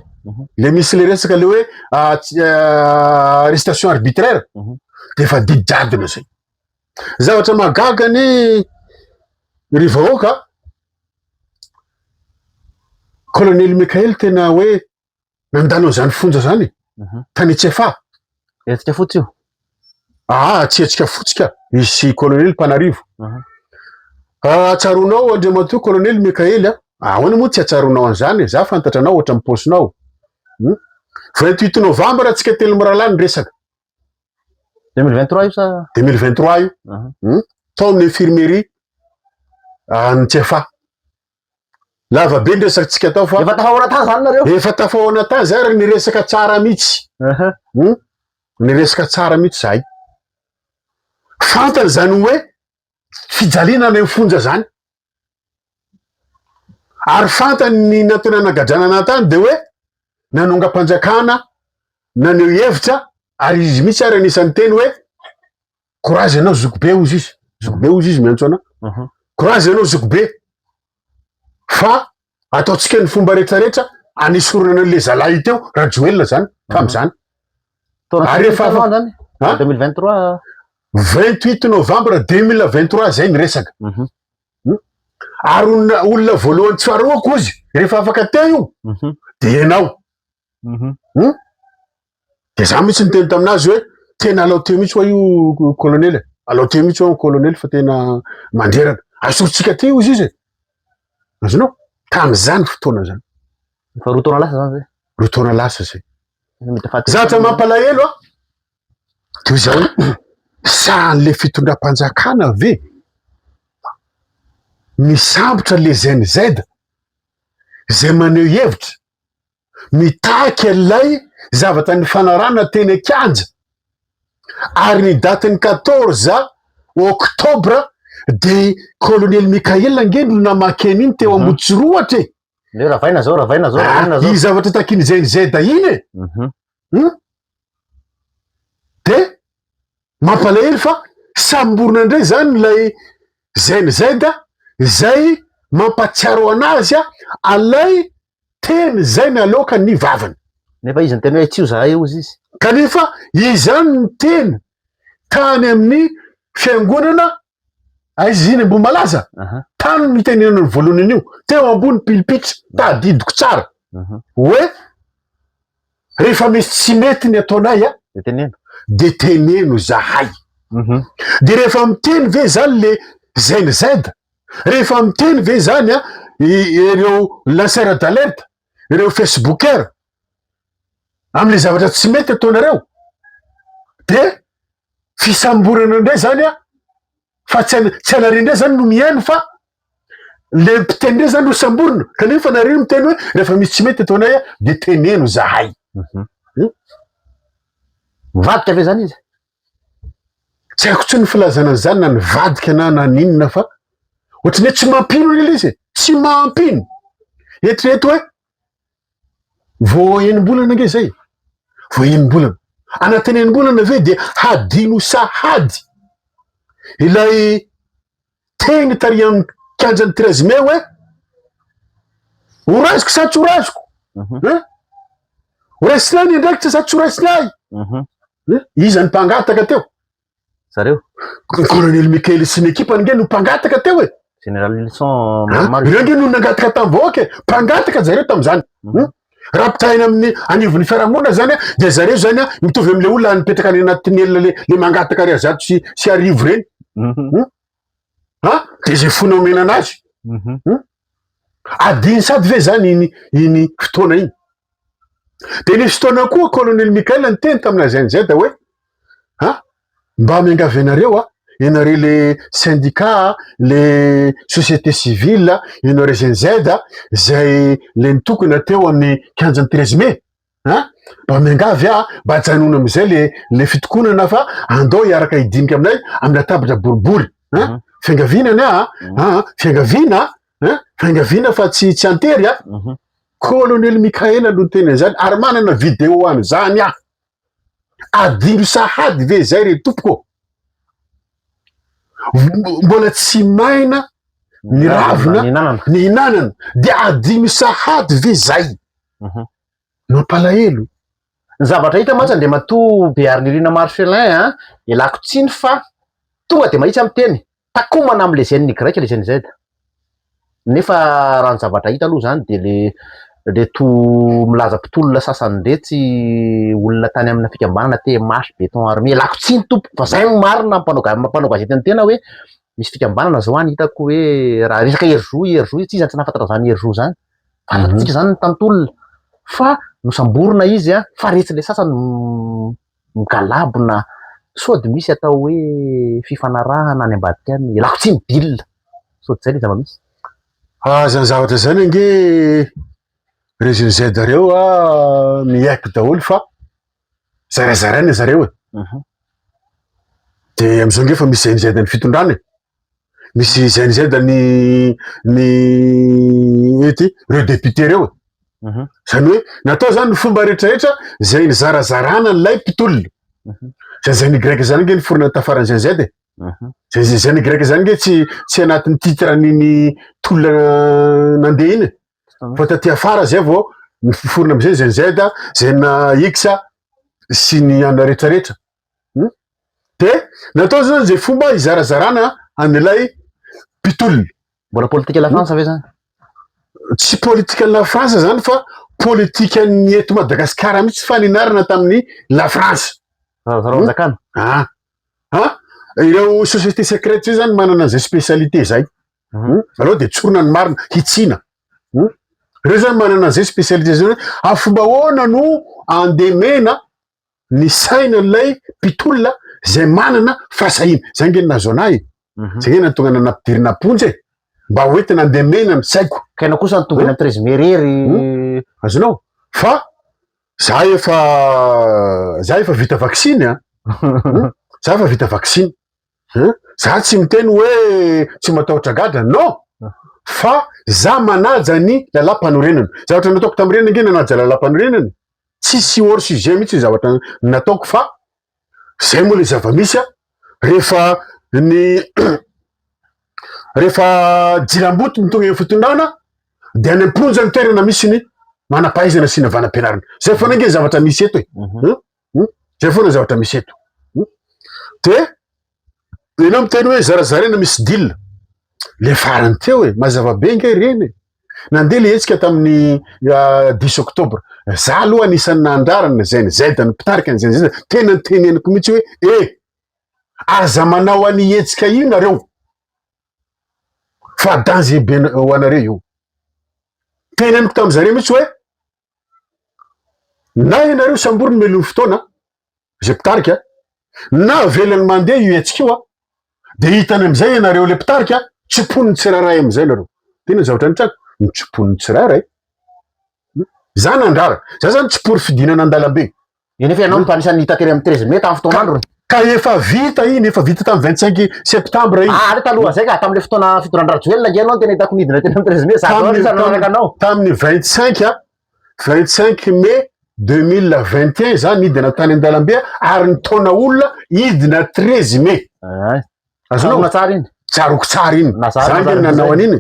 le misy le resaka le hoe arrestation arbitraire, de efa didy jadona zay. Zavatra mahagaga ny ry vahoaka, colonel Mickaël tena hoe nandalo an'izany fonja zany tany Tsiafahy. Hetsika fotsy io? Ah, tsy hetsika fotsy ka, izy sy colonel Mpanarivo. Tsaroanao Andriamatoa colonel Mickaël a. Ahoana moa tsy hatsaroanao an'izany e? Za fantatra anao ohatran'ny paosinao. Hmm? 28 novembre antsika telo mirahalahy niresaka. 2023 io sa? 2023 io. Hmm? Tao amin'ny infirmerie any Tsiafahy. Lava be ny resakantsika tao fa. Efa tafahoana tany zany nareo? Efa tafahoana tany zay ary niresaka tsara mihitsy. Hmm? Niresaka tsara mihitsy zahay. Fantany zany hoe fijaliana any amin'ny fonja zany. Ary fantany ny nantony anagadrana anah tany de hoe nanongam-panjakana, naneho hevitra ary izy mihitsy ary anisan'ny teny hoe courage ianao zokibe hozy izy, zokibe hozy izy miantso anah, courage ianao zokibe fa ataontsika ny fomba rehetrarehetra anesorana an'le zalahy teo, Rajoelina zany tam'zany. Ary efa zany? 2023 28 novembre 2023 zay ny resaka. Ary olona olona voalohany tsy faharoako izy rehefa afaka teo io de ianao. De za mihitsy niteny taminazy hoe tena alao teo mihitsy hoa io colonel e, alao teo mihitsy hoa colonel fa tena mandreraka. Asorontsika teo izy izy e. Azonao? Tam'izany fotoana zany. Efa 2 taona lasa zany zay. 2 taona lasa zay. Zavatra mampalahelo a, toy izao hoe sahan'le fitondram-panjakana ve misambotra le Gen Z zay maneho hevitra mitaky an'ilay zavatra nifanarahana teny an-kianja ary ny datin'ny 14 octobre de colonel Mickaël ange no namaky an'iny teo Ambohitsirohatra e. Le ravaina zao, ravaina zao, ravaina zao. Iny zavatra takian'ny Gen Z iny e. De mampalahelo fa samborina indray zany ilay Gen Z zay mampatsiaro anazy alay teny zay naloaka ny vavany. Nefa izy niteny hoe tsy io zahay ozy izy. Kanefa izy zany niteny tany amin'ny fiangonana aiza izy iny Ambohimalaza? Tany no nitenenany voalohany an'io, teo ambony pilipitra, tadidiko tsara hoe rehefa misy tsy mety ny ataonay a, de teneno, de teneno zahay. De rehefa miteny ve zany le Gen Z, rehefa miteny ve zany a ireo lanceur d'alerte, ireo facebooker amle zavatra tsy mety ataonareo, de fisamborana indray zany a, fa tsy tsy anareo indray zany no mihaino fa le mpiteny indray zany no samborina, kanefa nareo miteny hoe rehefa misy tsy mety ataonay a de teneno zahay. Mivadika ve zany izy? Tsy haiko intsony ny filazana an'izany na nivadika na naninona fa ohatran'ny hoe tsy mampino anie ilay izy e, tsy mampino. Eritrereto hoe vao enim-bolana ange izay, vao enim-bolana. Anatin'ny enim-bolana ve dia hadino sahady ilay teny tary amin'ny kianjan'ny 13 mai hoe ho raisiko sa tsy ho raisiko? Hein? Ho raisina ahy ny andraikitra sa tsy ho raisina ahy? Iza ny mpangataka teo? Zareo. Ny colonel Michael sy ny ekipany nge no mpangataka teo e. Général Wilson maromaro. Ireo nge no nangataka tamin'ny vahoaka e. Mpangataka zareo tamin'izany. Raha ampitahaina amin'ny anivon'ny fiarahamonina zany dia zareo zany mitovy amin'ilay olona nipetraka any anaty tunnel le le mangataka ariary 1100 ireny. Ha? Dia izay fona omena anazy. Adino sady ve zany iny iny fotoana iny? Dia nisy fotoana koa colonel Michael niteny tamina Gen Z hoe ha mba miangavy anareo a, ianareo le syndicat, le société civile, ianareo Gen Z zay le nitokona teo amin'ny kianjan'ny 13 mai ha mba miangavy aho mba ajanona amizay le le fitokonana fa andao hiaraka hidinika aminay amin'ny latabatra boribory ha fiangaviana anie a ha fiangaviana ha fiangaviana fa tsy tsy antery a. Colonel Michael no niteny an'izany ary manana vidéo an'izany aho. Adino sahady ve zay re tompoko? Mbola tsy maina ny ravina nihinanana dia adino sahady ve zay? Mampalahelo. Ny zavatra hita mantsy Andriamatoa Beharinirina Marcellin a, ialako tsiny fa tonga dia mahitsy amin'ny teny, takomana amin'ilay Gen Y ilay Gen Z. Nefa raha ny zavatra hita aloha izany dia le reto milaza mpitolona sasany iretsy olona tany amina fikambanana TMH Béton Armé, ialako tsiny tompoko fa zay no marina mpanao mpanao gazety ny tena hoe. Misy fikambanana zao any hitako hoe raha resaka Herizo, Herizo tsy iza tsy nahafantatra zany Herizo zany. Fantatsika zany ny tantolona fa nosamborina izy a, fa retsy le sasany migalabona sao de misy atao hoe fifanarahana any ambadika any, ialako tsiny deal, sao de zay le zava-misy. Ah, zany zavatra zany ange reo Gen Z reo a miaiky daholo fa zarazaraina zareo e. De amizao nge efa misy Gen Z ny fitondrana e, misy Gen Z ny ny ino ty reo député reo e. Zany hoe natao zany ny fomba rehetrarehetra zay nizarazarana an'ilay mpitolona. Zay Gen Y zany nge niforona tafaran'ny Gen Z e. Zay Gen Y zany nge tsy tsy anatin'ny titre an'iny tolona nandeha iny e. Fa taty afara zay vao niforona amizay Gen Z, Gen X sy ny ana rehetrarehetra. De natao zany zay fomba hizarazarana an'ilay mpitolona. Mbola politika la France ve zany? Tsy politika la France zany fa politikan'ny eto Madagasikara mihitsy fa ninarina tamin'ny la France. Zarazarao-fanjakana. Ah, ah, ireo société secrète zay zany manana an'izay spécialité zay. Aleo de tsorina ny marina, hitsina. Ireo zany manana an'izay spécialité zay hoe amin'ny fomba ahoana no andemena ny sainan'ilay mpitolona zay manana fahasahiana. Zay nge nahazo anahy e. Zay nge nahatonga anah nampidirina am-ponja e. Mba hoentina andemena ny saiko. Ka ianao kosa no tonga eny amin'ny treize mai irery. Azonao? Fa za efa za efa vita vaksiny a. Za efa vita vaksiny. Za tsy miteny hoe tsy matahotra gadra, non! Fa za manaja ny lalàm-panorenana. Zavatra nataoko tamin'ireny ange nanaja lalàm-panorenana. Tsisy hors sujet mihitsy ny zavatra nataoko fa zay moa le zava-misy a, rehefa ny rehefa jilamboto ny tonga eo fitondrana de any am-ponja ny toerana misy ny manam-pahaizana sy ny vanam-pianarana. Zay foana ange zavatra misy eto e. Zay foana zavatra misy eto. De ianao miteny hoe zarazaraina misy deal. Le farany teo e, mazava be nge ireny e. Nandeha le hetsika tamin'ny 10 octobre. Za aloha anisan'ny nandrarana Gen Z, ny mpitarika ny Gen Z, tena niteneniko mihitsy hoe e, aza manao an'i hetsika io nareo fa danger be ho anareo io. Teneniko tamin'zareo mihitsy hoe na ianareo samboriny mialoha fotoana zay mpitarika na avelany mandeha io hetsika io a, de hitany amizay ianareo le mpitarika tsiponiny tsirairay amizay nareo. Tena ny zavatra nitranga, nitsiponiny tsirairay. Za nandrara, za zany tsy pour fidinana an-dalambe. Io nefa ianao no anisan'ny hita tery amin'ny treize mai tamin'ny fotoan'androny. Ka efa vita iny, efa vita tamin'ny 25 septembre iny. Ah, ary taloha zay ka, tamin'ilay fotoana fitondran-dRajoelina ange ianao no tena hitako nidina teny amin'ny treize mai, za zao anisan'ny nanaraka anao. Tamin'ny 25 a, 25 mai 2021 za nidina tany an-dalambe ary nitaona olona hidina 13 mai. Ah, Azonao? Tsaroana tsara iny. Tsaroako tsara iny. Na Za zary nge nanao an'iny.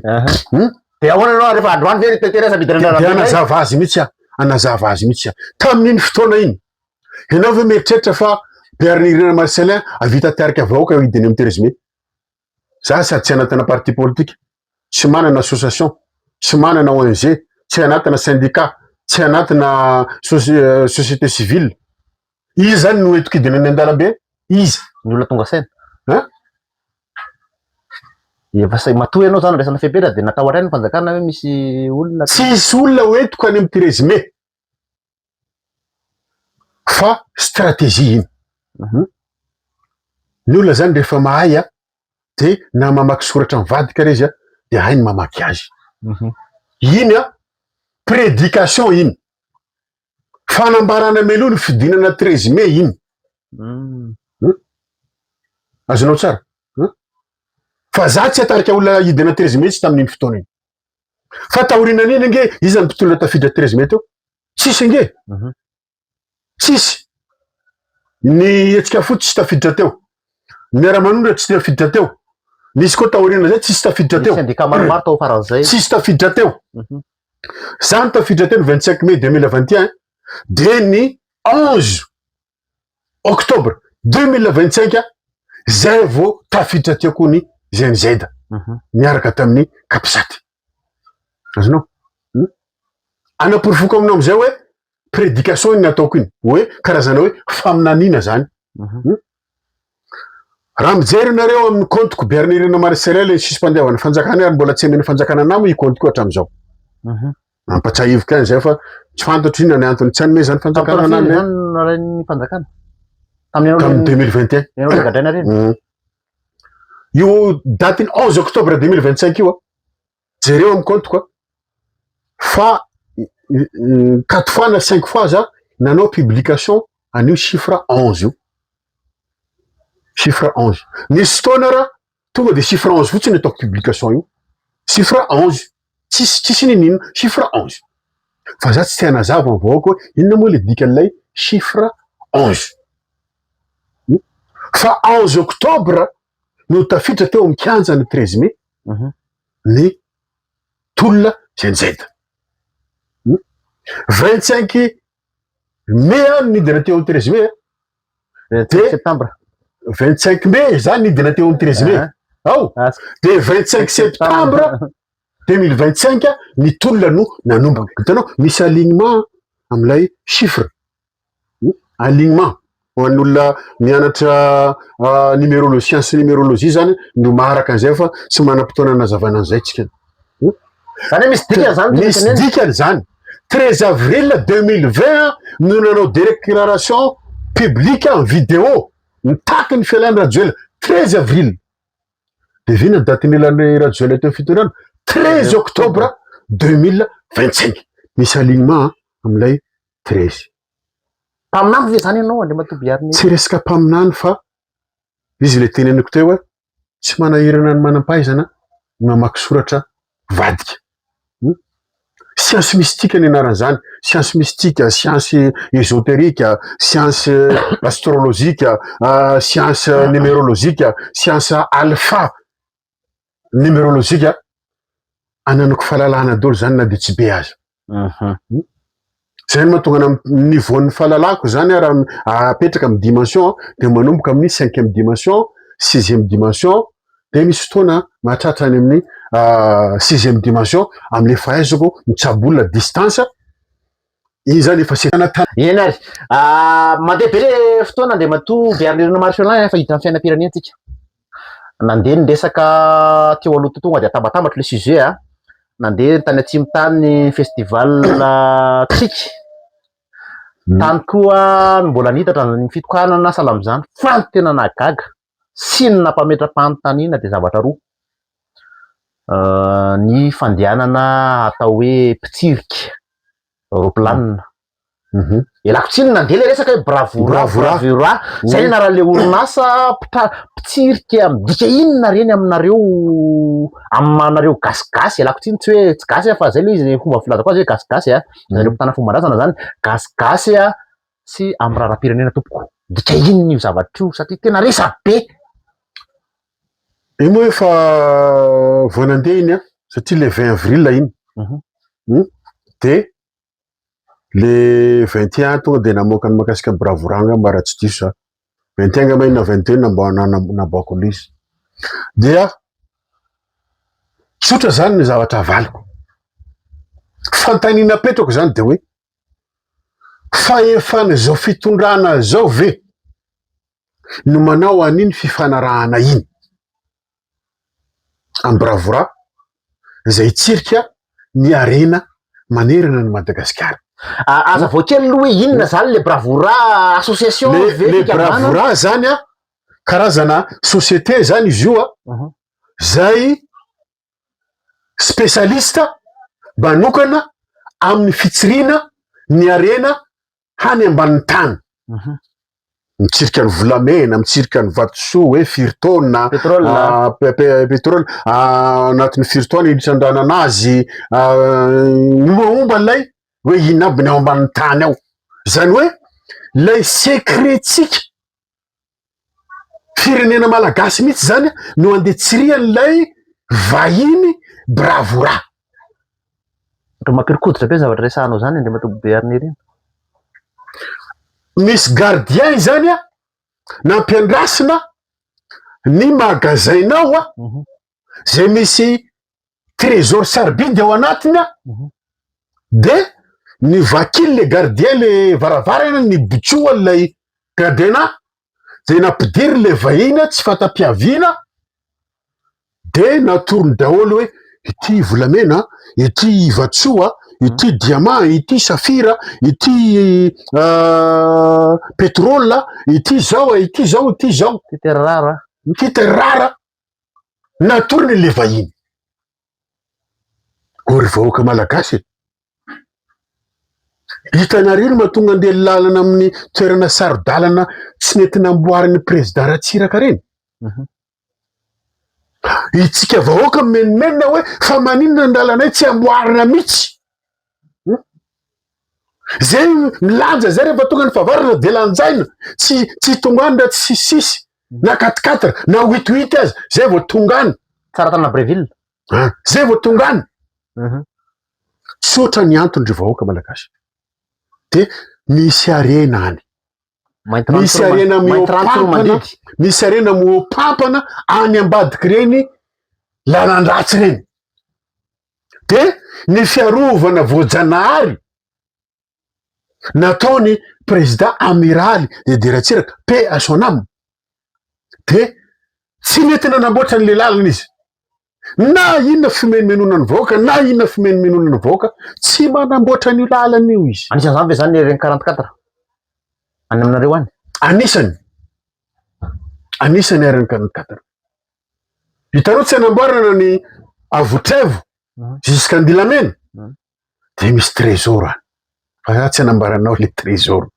De ahoana ianao rehefa androany ve ry Teresa midina Dia an-dalambe indray? hanazava azy mihitsy aho, hanazava azy mihitsy aho. Tamin'iny fotoana iny, ianao ve mieritreritra fa Bearinirina Marcellin hahavita hitarika vahoaka hidina amin'ny 13 mai? Za sady tsy anatina parti politique, tsy manana association, tsy manana ONG, tsy anatina syndicat, tsy anatina société civile. Iza zany no entiko hidina any an-dalambe? Iza? Ny olona tonga saina. Hein? Efa say matoa ianao zany andraisana fepetra dia natao hatrany ny fanjakana hoe misy olona. Tsisy olona ho entiko any amin'ny 13 mai. Fa stratégie iny. Ny olona zany rehefa mahay a, de na mamaky soratra mivadika ary izy a, de hainy mamaky azy. Iny a, prédication iny. Fanambarana mialoha ny fidinana 13 mai iny. Azonao tsara? Fa za tsy atarika olona hidina 13 mai tsy tamin'iny fotoana iny. Fa taorianan'iny ange iza ny mpitolona tafiditra 13 mai teo? Tsisy ange. Tsisy. Ny hetsika fotsy tsy tafiditra teo. Ny miara-manondra tsy tafiditra teo. Nisy koa taoriana zay tsisy tafiditra teo. Syndicat maromaro tao faran'izay. Tsisy tafiditra teo. Za no tafiditra teo ny 25 mai 2021 de ny 11 octobre 2025 zay vao tafiditra teo koa ny Gen Z miaraka tamin'ny Capsat. Azonao? Anaporofoko aminao amizay hoe prédication iny nataoko iny, hoe karazana hoe faminaniana zany. Raha mijery nareo amin'ny compte-ko Bernirina Marcellin le suspendevan'ny fanjakana ary mbola tsy amen'ny fanjakana anah moa io compte-ko io hatramin'izao. Ampatsahiviko ihany zay fa tsy fantatro inona ny antony tsy anomezan'ny fanjakana Tamin'ny anah zany nalain'ny fanjakana. Tamin'ny tamin'ny 2021. ianao le gadraina reny. Io daty 11 octobre 2025 io a. Jereo amin'ny compte-ko a. Fa quatre fois na cinq fois za nanao publication an'io chiffre 11 io. Chiffre 11. Nisy fotoana raha tonga de chiffre 11 fotsiny ataoko publication io. Chiffre 11. Tsisy ninino, chiffre 11. Fa za tsy te hanazava ny vahoaka hoe inona moa le dikan'ilay chiffre 11. Fa 11 octobre no tafiditra teo amin'ny kianja ny 13 mai ny tolona Gen Z. 25 mai a nidina teo amin'ny 13 mai. 25 septembre. 25 mai zany nidina teo amin'ny 13 mai. Ao. De 25 septembre 2025 ny tolona no nanomboka. Hitanao misy alignement amin'ilay chiffre. Alignement ho an'ny olona mianatra numérologie, science numérologie zany no maharaka an'izay fa tsy manam-potoana hanazavana an'izay tsika. Zany hoe misy dikany zany. Misy dikany zany. 13 avril 2020 no nanao déclaration publique en vidéo mitaky ny fialan'ny Rajoelina. 13 avril. De vina daty nilan'ny Rajoelina teo fitondrana? 13 octobre 2025. Misy alignement amin'ilay 13. Mpaminany ve zany ianao Andriamatoa Biariny? Tsy resaka mpaminany fa izy le teneniko teo hoe tsy manahirana ny manam-pahaizana ny mamaky soratra vadika. Science mystique ny anaran'izany. Science mystique, science ésotérique, science astrologique, science numérologique, science alpha numérologique. Ananako fahalalana daholo zany na de tsy be aza. Zay no mahatonga ana niveau ny fahalalako zany raha apetraka amin'ny dimension de manomboka amin'ny cinquième dimension, sixième dimension, de misy fotoana mahatratra any amin'ny sixième dimension amin'le fahaizako mitsabo olona distance. Iny zany efa Eny ary mandeha be le fotoana Andriamatoa Bernirina Marcellin fa hiditra amin'ny fiainam-pirenena tsika. Nandeha ny resaka teo aloha tonga de atambatambatra le sujet a. Nandeha tany atsimo tany festival Tsiky. Tany koa mbola nitatra ny fitokanana sahala amin'izany fa ny tena nahagaga sy ny nampametra-panontaniana de zavatra roa. Ny fandehanana atao hoe mpitsirika roplanina. Ialako tsiny nandeha le resaka hoe bravura bravura zay ny anaran'le orinasa mpitsirika midika inona reny aminareo aminareo gasigasy. Ialako tsiny tsy hoe tsy gasy fa zay le izy fomba filazako azy hoe gasigasy a, zareo mpitana fomban-drazana zany gasigasy a sy amin'ny raharaham-pirenena tompoko. Midika inona io zavatra io satria tena resa be. Io moa efa vao nandeha iny a, satria le 20 avril iny. De le 21 tonga de namoaka ny mahakasika ny bravura angamba raha tsy diso za. 21 angamba iny na 22 namboako an'izy. Dia tsotra zany ny zavatra avaliko. Fanontaniana apetrako zany de hoe fahefan'izao fitondrana zao ve no manao an'iny fifanarahana iny amin'ny bravura izay hitsirika ny harena manerana ny Madagasikara. Aza vao kely aloha hoe inona zany le bravura association ve? Le bravura zany a karazana société zany izy io a, zay spécialiste manokana amin'ny fitsiriana ny harena hany ambanin'ny tany. Mitsirika ny volamena, mitsirika ny vatosoa hoe firy taona, pétrole anatin'ny firy taona hitrandrahana anazy, mombamomba ilay hoe inona aby ny ao ambanin'ny tany ao. Zany hoe lay secret-tsika firenena malagasy mihitsy zany no andeha tsirian'ilay vahiny bravura. Mampirikoditra be zavatra resahanao zany Andriamatoa Bearnirina. Misy gardien zany a nampiandrasina ny magasin-nao a, zay misy trésor sarobidy ao anatiny a, de ny vakily le gardien le varavarana ny botsoa lay gardien-na. De nampidiriny le vahiny tsy fanta-piaviana de natorony daholo hoe ity volamena, ity vatsoa, ity diamant, ity safira, ity pétrole, ity zao, ity zao, ity zao. Ity terre rare. Ity terre rare. Natorony le vahiny. O ry vahoaka malagasy e! Hitanareo ny mahatonga andeha lalana amin'ny toerana saro-dalana tsy nety namboarin'ny président Ratsiraka reny? Itsika vahoaka mimenomenona hoe fa maninona ny lalanay tsy amboarina mihitsy? Zay milanja zay rehefa tonga ny fahavaratra de lanjaina, tsy tsy tonga any raha tsy six na quatre quatre na huit huit aza zay vao tonga any. Tsaratanana Breville. Zay vao tonga any. Tsotra ny antony ry vahoaka malagasy. De misy harena any. Misy harena mihoapampana, misy harena mihoapampana any ambadik'ireny lalan-dratsy ireny. De ny fiarovana voajanahary nataony président amiraly Didier Ratsiraka, paix à son âme, de tsy nety nanamboatra an'le lalana izy. Na inona fimenomenona ny vahoaka, na inona fimenomenona ny vahoaka, tsy manamboatra an'io lalana io izy. Anisan'izany ve zany RN 44 any aminareo any? Anisany. Anisany RN 44. Hitanao tsy anamboarana ny Avotrevo jusqu'Andilamena de misy trésor any. Fa za tsy anambaranao le trésor.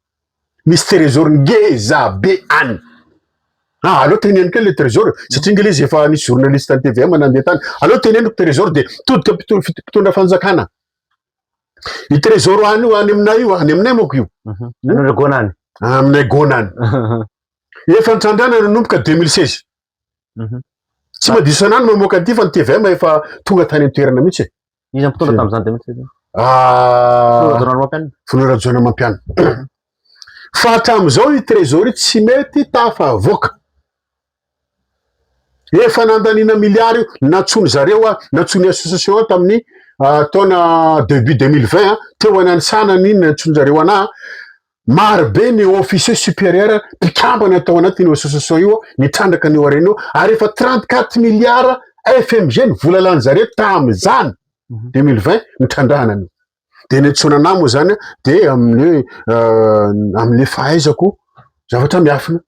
Misy trésor ngeza be any. Ah, aleo teneno kely le trésor satria nge le izy efa nisy journaliste ny TVM nandeha tany. Aleo teneniko trésor de todika mpitondra fanjakana. I trésor any io any aminay io, any aminay manko io. Aminareo gona any. Aminay gona any. Efa nitrandrana nanomboka 2016. Tsy madiso anah ny mamoaka an'ity fa ny TVM efa tonga tany an-toerana mihitsy e. Iza mpitondra tamin'izany 2016? Ah, Filoha Rajaonarimampianina. Filoha Rajaonarimampianina. Fa hatramin'izao i Trésor tsy mety tafavoaka. Efa nandaniana miliara io, nantsoiny zareo a, nantsoiny association tamin'ny taona début 2020 teo ananisana ny nantsoiny zareo anah. Maro be ny officier supérieur mpikambana tao anatin'io association io nitrandraka an'io harena io ary efa 34 milliards FMG ny vola lany zareo tamin'izany 2020 nitrandrahana an'io. De niantsoana anah moa zany de amin'ny hoe amin'le fahaizako zavatra miafina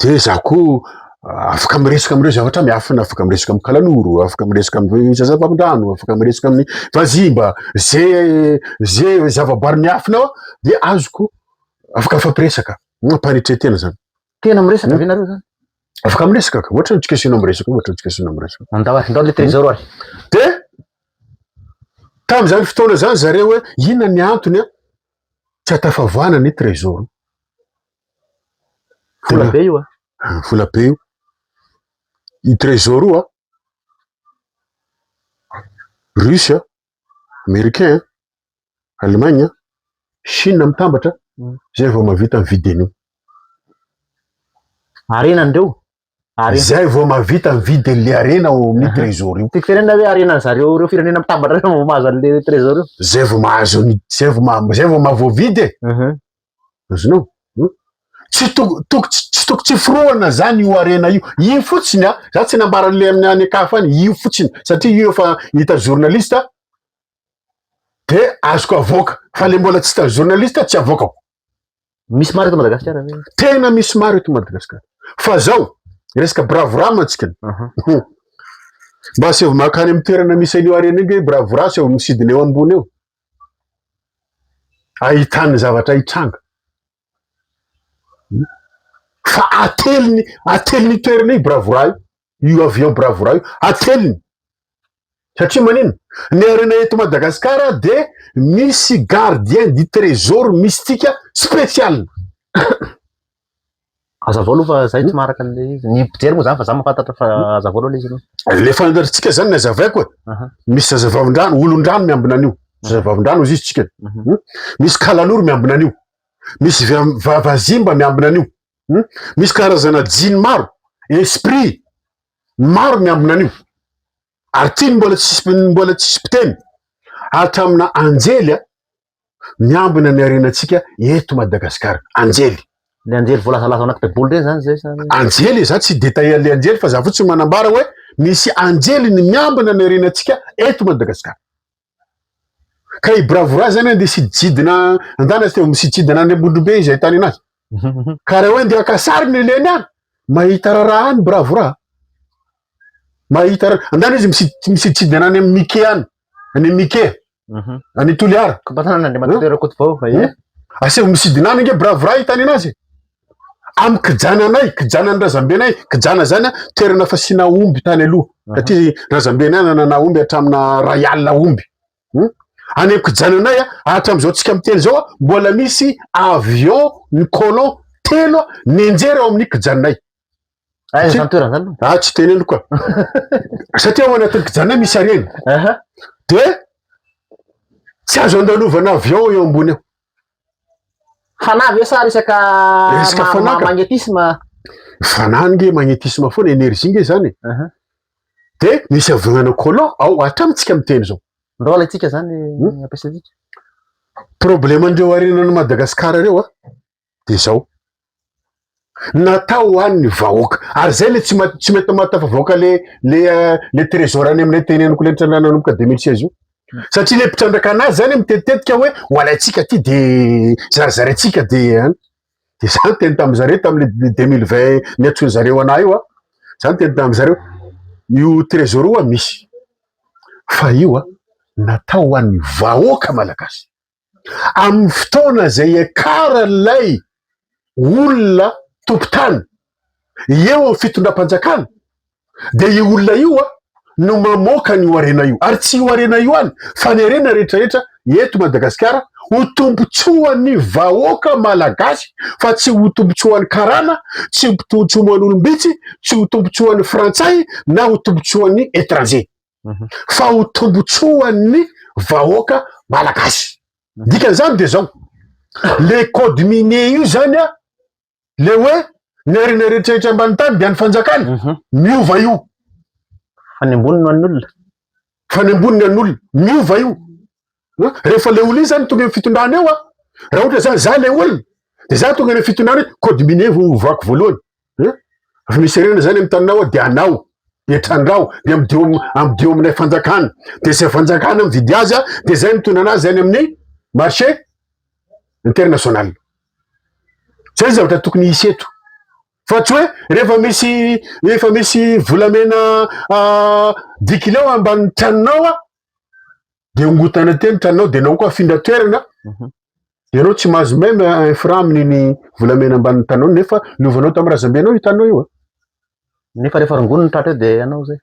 de za koa afaka miresaka amin'ireo zavatra miafina, afaka miresaka amin'ny kalanoro, afaka miresaka amin'ny zazavavindrano, afaka miresaka amin'ny vazimba, ze ze zavaboary miafina ao de azoko afaka mifampiresaka, mampanetren-tena zany. Tena miresaka ve nareo zany? Afaka miresaka ka, ohatra ny tsika sy ianao miresaka, ohatra ny tsika sy ianao miresaka. Andao ary, andao le trésor ary. De tamin'izany fotoana zany zareo hoe inona ny antony a tsy ahatafavoahana ny trésor. Vola be io a. Vola be io. Io trésor io a, Russe, Américain, Allemagne, Chine mitambatra, zay vao mahavita mividy an'io. Harena andreo. Harena. Zay vao mahavita mividy an'le harena ao amin'ny trésor io. Tiako tenenina hoe harena zareo ireo firenena mitambatra ireo vao mahazo an'le trésor io. Zay vao mahazo ny, zay vao ma- zay vao mahavoavidy e. Azonao? Tsy toko toko tsy toko tsy forohana zany io harena io. Io fotsiny a, za tsy nambaran'le amin'ny any an-kafa any, io fotsiny satria io efa hita journaliste de azoko avoaka fa le mbola tsy hita journaliste tsy avoakako. Misy maro eto Madagasikara ve? Tena misy maro eto Madagasikara. Fa zao, resaka bravoura mantsika. Mba asaivo makany amin'ny toerana misy an'io harena io nge bravoura asaivo misidina eo ambony eo. Ahitany zavatra hitranga. Fa ateliny, ateliny toerana io bravoura io. Io avion bravoura io, ateliny. Satria manino? Ny harena eto Madagasikara de misy gardien du trésor mystique spécial. Hazavao aloha fa zay tsy maharaka an'le izy. Ny mpijery moa zany fa za mahafantatra fa hazavao aloha le izy aloha. Le fantatritsika zany ny hazavaiko e. Misy zazavavindrano, olon-drano miambina an'io. Zazavavindrano izy izy tsika. Misy kalanoro miambina an'io. Misy vazimba miambina an'io. Misy karazana jiny maro, esprit maro miambina an'io. Ary ty ny mbola tsisy mbola tsisy mpiteny. Hatramina anjely a, miambina ny harenantsika eto Madagasikara. Anjely. Le anjely voalazalaza ao anaty baiboly reny zany zay sa? Anjely, za tsy détaillé an'le anjely fa za fotsiny manambara hoe misy anjely ny miambina ny harenantsika eto Madagasikara. Ka i Bravoura zany andeha siditsidina andana teo misiditsidina any Ambondrombe izy ahitany anazy. Ka raha hoe andeha haka sary ny leny any, mahita raharaha any Bravoura. Mahita raha, andana izy misiditsidina any amin'ny Mickey any, any amin'ny Mickey, any Toliara. Kompatanana Andriamatoa Rakotovao, ie. Aseho misidina any ange Bravoura ahitany anazy. Amin'ny kijananay, kijanan'ny razambenay, kijana zany a, toerana fasiana omby tany aloha. Satria razambenay nanana omby hatramina ray alina omby. Any amin'ny kijananay a, hatramin'izao tsika miteny izao a, mbola misy avion ny colon telo a, nianjera ao amin'ny kijananay. Aiza zany toerana zany? Ah, tsy teneniko ka. Satria ao anatin'ny kijananay misy harena. De tsy azo andalovana avion eo ambony eo. Fanahy ve sa resaka Resaka fanahy ka. magnétisme? Fanahy nge magnétisme foana, énergie nge zany e. De misy avion ana colon ao hatramintsika miteny zao. Ndao alaintsika zany ampiasaintsika. Problème andreo harenan'i Madagasikara reo a, de zao. Natao ho an'ny vahoaka. Ary zay le tsy tsy mety mahatafavoaka le le le trésor any aminay teneniko le nanomboka 2016 io. Satria le mpitrandraka anazy zany mitetitetika hoe ho alaintsika ty de zarizaraintsika de an. De za niteny tamin'ny zareo tamin'le 2020 niantsoan'ny zareo anahy io a. Za niteny tamin'ny zareo io trésor io a misy. Fa io a natao ho an'ny vahoaka malagasy. Amin'ny fotoana izay iakaran'ilay olona tompon-tany eo amin'ny fitondram-panjakana dia io olona io a no mamoaka an'io harena io, ary tsy io harena io ihany fa ny harena rehetrarehetra eto Madagasikara ho tombontsoan'ny vahoaka malagasy fa tsy ho tombontsoan'ny karana, tsy ho tombontsoan'olom-bitsy, tsy ho tombontsoan'ny frantsay na ho tombontsoan'ny étranger. Fa ho tombontsoan'ny vahoaka malagasy. Dikan'izany dia zao, le code minier io zany a, le hoe ny harena rehetrarehetra ambany tany dia an'ny fanjakana, miova io. Fa ny amboniny no an'ny olona. Fa ny amboniny an'olona, miova io. Rehefa le olona iny zany tonga eo fitondrana eo a, raha ohatra zany za le olona, de za tonga eo fitondrana eo, code minier vao ovako voalohany. Rehefa misy harena zany amin'ny taninao dia anao, dia trandraho, dia ampidio ampidio aminay fanjakana, de zay fanjakana mividy azy a, de zay mitondra anazy any amin'ny marché international. Zay ny zavatra tokony hisy eto. Fa tsy hoe rehefa misy rehefa misy volamena dix kilo ambanin'ny tranonao a, de ongotana teny tranonao de anao koa afindra toerana, de anao tsy mahazo même un franc amin'iny volamena ambanin'ny taninao nefa lovanao tamin'ny razambenao io taninao io a. Nefa rehefa rongony ny tratra eo de anao zay.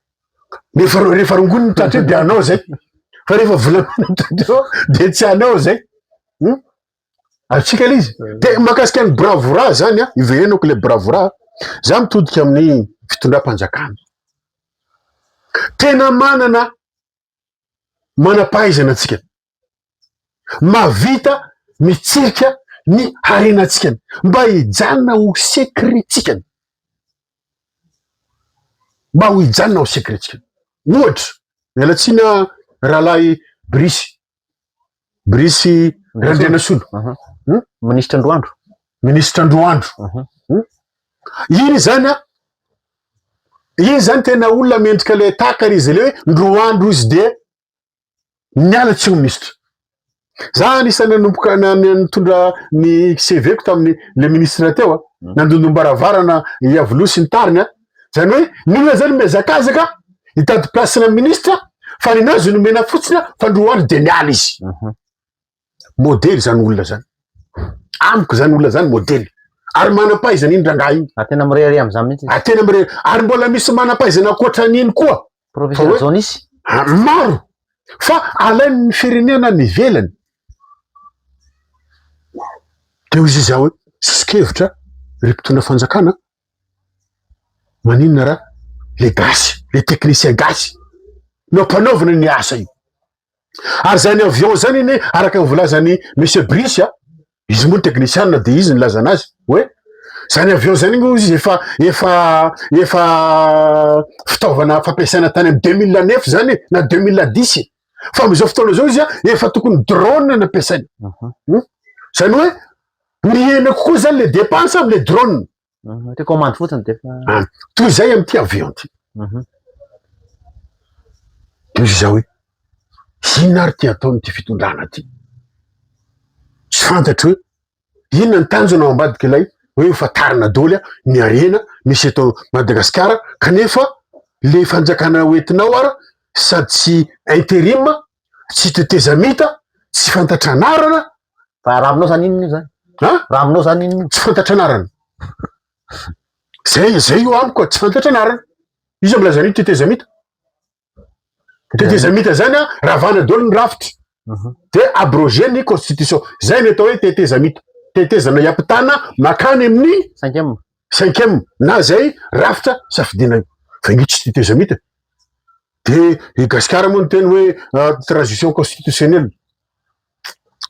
Nefa rehefa rongony ny tratra eo de anao zay. Fa rehefa volamena ny tratra eo de tsy anao zay. Azontsika le izy. De mahakasika ny bravoura zany a, iverenako le bravoura, za mitodika amin'ny fitondram-panjakana. Tena manana manam-pahaizana antsika, mahavita mitsirika ny harenantsika mba hijanona ho secret-tsika, mba ho hijanona ho secret-tsika. Ohatra, miala tsiny aho rahalahy Brice, Brice Randrianasolo, Minisitra Androandro. Minisitra Androandro. Iny zany a, iny zany tena olona mendrika le takara izy le hoe ndroandro izy de niala tsy ho minisitra. Za anisan'ny nanomboka nitondra ny CV-ko tamin'ny le ministre teo a, nandondom-baravarana Iavoloha sy ny tariny a, zany hoe ny olona zany mihazakazaka hitady place-na ministre fa ny anazy nomena fotsiny a, fa ndroandro de niala izy. Modely zany olona zany. Amiko zany olona zany modely. Ary manam-pahaizana iny rangahy iny. Ary tena mirehareha amin'izany mihitsy izy. Ary tena mirehareha. Ary mbola misy manam-pahaizana ankoatran'iny koa. Professeur Jonis. Maro. Fa alain'ny firenena any ivelany. De hoy izy hoe soso-kevitra ry mpitondra fanjakana, maninona raha le gasy, le technicien gasy no ampanaovina ny asa io. Ary zany avion zany anie araka ny voalazan'i Monsieur Brice a, izy moa ny teknisianina de izy nilaza anazy hoe zany avion zany moa izy efa efa efa fitaovana fampiasaina tany amin'ny 2009 zany e, na 2010 fa amin'izao fotoana izao izy a efa tokony drone no ampiasaina. Zany hoe. Mihena kokoa zany le dépense amle drone. Te commande fotsiny de efa. Ah, toy izay amin'ity avion ty. Toy izao hoe inona ary ty ataon'ity fitondrana ty? Tsy fantatro hoe inona ny tanjona ao ambadika ilay hoe ho fantarina daholo ny harena misy eto Madagasikara kanefa le fanjakana hoentinao ara sady tsy intérim, tsy tetezamita, tsy fantatra anarana. Fa raha aminao zany inona io zany? Ha? Raha aminao zany inona io? Tsy fantatra anarana. Zay, zay io amiko, tsy fantatra anarana. Iza milaza an'io tetezamita? Tetezamita zany a, ravana daholo ny rafitra. De abrogé ny constitution. Zay ny atao hoe tetezamita. Tetezana hiampitana makany amin'ny Cinquième. Cinquième na zay rafitra safidiana io. Fa io tsy tetezamita. De i Gasikara moa niteny hoe transition constitutionnelle.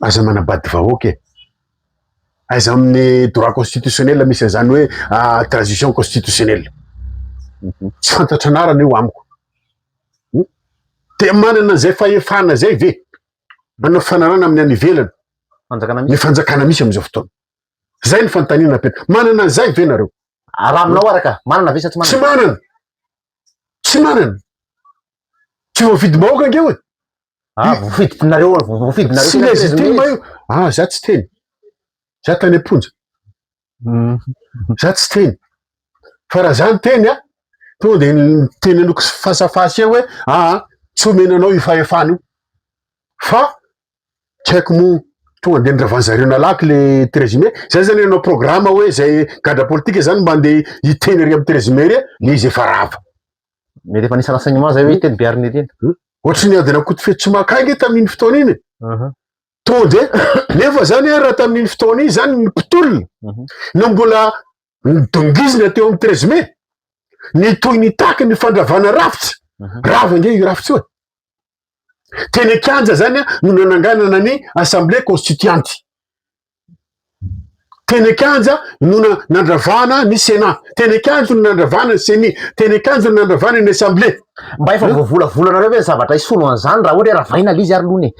Aza manabady vahoaka e. Aiza amin'ny droit constitutionnel misy an'izany hoe transition constitutionnelle. Tsy fantatra anarana io amiko. De manana an'izay fahefana zay ve? Manao fanarana amin'ny any ivelany. Fanjakana Ny misy. fanjakana misy amin'izao fotoana. Zay ny fanontaniana apetraka. Manana an'izay ve nareo? Raha aminao araka, manana ve sa tsy Tsy manana? manana. Tsy manana. Tsy voafidim-bahoaka ange io e. Ah, voafidinareo, voafidinareo. Tsy légitime io. Ah, za tsy teny. Za tany am-ponja. Za tsy teny. Fa raha za niteny a, tonga de niteneniko fasafasa eo hoe aa tsy omena anao io fahefana io. Fa tsy haiko moa tonga de niravan'ny zareo nalaky le treize mai. Zay zany nanao programme hoe zay gadra politika zany mba andeha hiteny ery amin'ny treize mai ery, le izy efa rava. Mety efa nisy renseignement zay hoe teny Bearnirina. Ohatry ny adina Kotofetsy tsy maka ange tamin'iny fotoana iny. Tonga de nefa zany raha tamin'iny fotoana iny zany ny mpitolona no mbola nidongizina teo amin'ny treize mai, nitohy nitaky ny fandravana rafitra, rava ange io rafitra io e. Teny an-kianja zany no nananganana ny assemblée constituante. Teny an-kianja no nandravana ny Sénat, teny an-kianja no nandravana ny CENI, teny an-kianja no nandravana ny assemblée. Mba efa voavolavolanareo ve ny zavatra hisolo an'izany raha ohatra hoe ravaina ilay izy ary aloha e?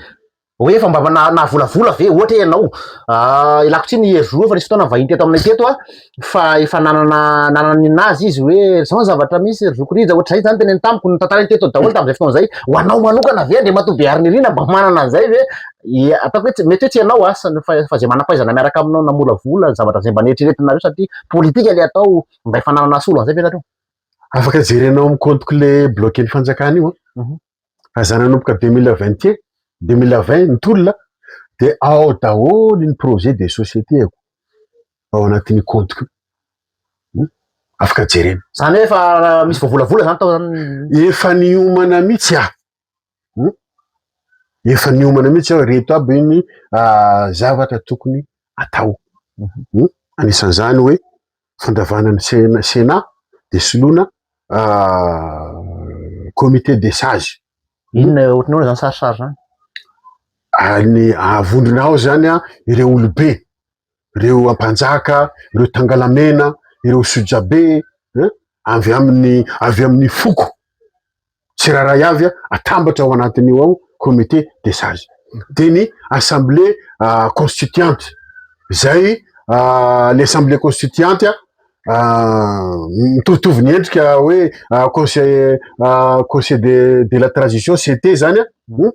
Hoe efa mba nahavolavola ve ohatra hoe ianao, ialako tsiny i Herizo fa nisy fotoana vahiny teto aminay teto fa efa nanana nanana ny nazy izy hoe zao ny zavatra misy ry zoky Rija ohatr'izay zany teneno tamiko, notantarainy teto daholo tamin'izay fotoana izay, ho anao manokana ve Andriamatoa Beharinirina mba manana an'izay ve? Ia, ataoko hoe tsy, mety hoe tsy ianao a, fa izay manam-pahaizana miaraka aminao namolavola ny zavatra izay mba neritreretinareo satria politika ilay atao, mba efa nanana solo an'izay ve nareo? Afaka jerenao amin'ny compte-ko le bloqué-n'ny fanjakana io an. Fa za nanomboka 2021, 2020 ny tolona de ao daholo ny projet de société ako ao anatin'ny compte-ko io. Afaka jerena. Zany hoe efa misy voavolavola zany tao zany? Efa niomana mihitsy aho. Efa niomana mihitsy aho ireto aby ny zavatra tokony atao. Anisan'izany hoe fandravana ny Sénat de soloina comité des sages. Inona ohatran'ny ahoana zany sarisary zany? Ny vondrona ao zany an, ireo olobe, ireo ampanjaka, ireo tangalamena, ireo sojabe, avy amin'ny avy amin'ny foko tsirairay avy atambatra ao anatin'io ao comité des sages. De ny assemblée constituante zay le assemblée constituante mitovitovy ny endrika hoe conseil conseil de la transition CT zany an,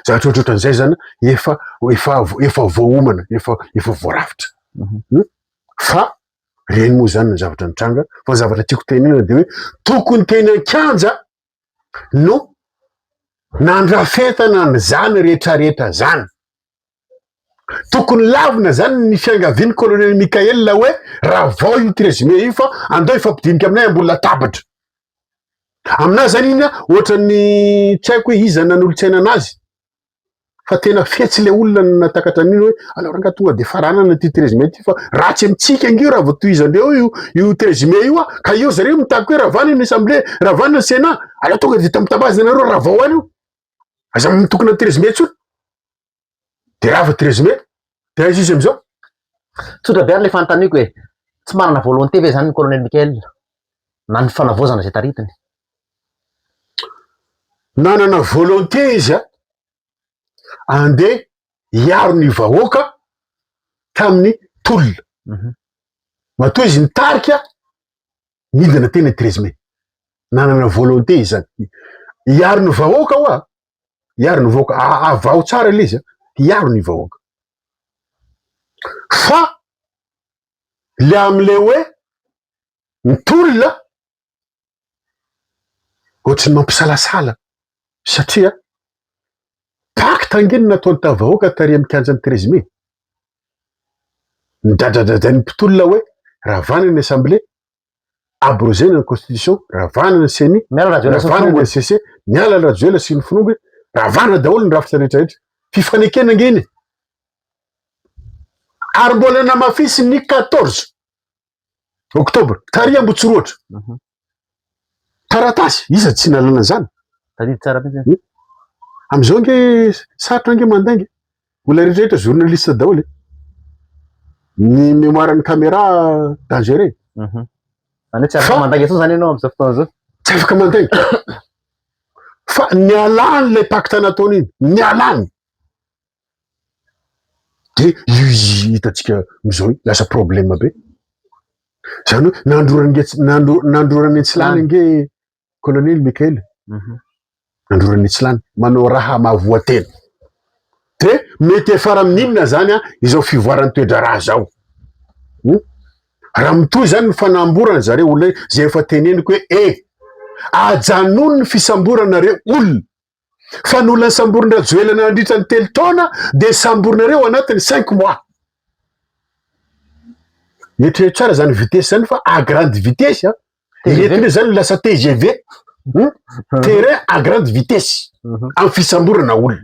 zavatra ohatrohatran'izay zany efa efa efa voaomana, efa efa voarafitra. Fa reny moa zany ny zavatra nitranga, fa ny zavatra tiako tenenina de hoe tokony teny an-kianja no nandrafetana an'izany rehetrarehetra zany. Tokony lavina zany ny fiangavian'ny colonel Mickaël hoe ravao io treize mai io fa andao hifampidinika aminay ambony latabatra. Aminahy zany iny ohatran'ny tsy haiko hoe iza nanolo-tsaina anazy fa tena fetsy le olona no nahatakatra an'iny hoe aleo rangahy tonga de faranana ity treize mai ity fa ratsy amintsika ange io raha vao tohizandreo io io treize mai io ka eo zareo mitaky hoe ravana ny assemblée, ravana ny sénat, aleo tonga de tambitambazy nareo ravao any io, aza mitokona treize mai intsony. De rava treize mai, de aiza izy amizao? Tsotra be ary le fanontaniako e, tsy manana volonté ve zany ny colonel Mickaël na ny fanavaozana izay taritiny? Nanana volonté izy a, andeha hiaro ny vahoaka tamin'ny. tolona. Matoa izy nitarika, nidina teny 13 mai. Nanana volonté izy zany. Hiaro ny vahoaka hoa. Hiaro ny vahoaka. Avaho tsara ilay izy a. Hiaro ny vahoaka. Fa le am'le hoe ny tolona ohatry ny mampisalasala satria pacte ange no nataony tamin'ny vahoaka tary amin'ny kianjan'ny 13 mai. Nidradradradrain'ny mpitolona hoe ravana ny assemblée, abrogena ny constitution, ravana ny CENI, Miala Rajoelina sy ny ravana ny filoha. HCC, miala Rajoelina sy ny filoha, ravana daholo ny rafitra rehetrarehetra. Fifanekena ange iny. Ary mbola namafisy ny 14 octobre, tary Ambotsirohitra. Taratasy, iza tsy nahalala an'izany? Tadidy tsara mihitsy. Am'izao ange sarotra ange mandainga. Olona rehetrarehetra journaliste daholo. Ny mémoire ny caméra dangereux. Zany hoe tsy afaka Fa- mandainga intsony zany ianao amin'izao fotoana izao. Tsy afaka mandainga. Fa nialany ilay pacte nataony iny, nialany. De io izy hitantsika am'izao io, lasa problème be. Zany hoe nandrorany nge nandrorany Antsilany ange colonel Michael. Nandrorany Antsilany manao raha mahavoatena. De mety hiafara amin'inona zany a izao fivoaran'ny toe-draharaha zao. Raha mitohy zany ny fanamborana zareo olona zay efa teneniko hoe e ajanony ny fisamboranareo olona. Fa ny olona nisamborin-dRajoelina nandritra ny 3 taona de samborinareo anatin'ny 5 mois. Eritrereto tsara zany vitesse zany fa à grande vitesse a. TGV. Ireto zany lasa TGV. Terrain à grande vitesse. Amin'ny fisamborana olona.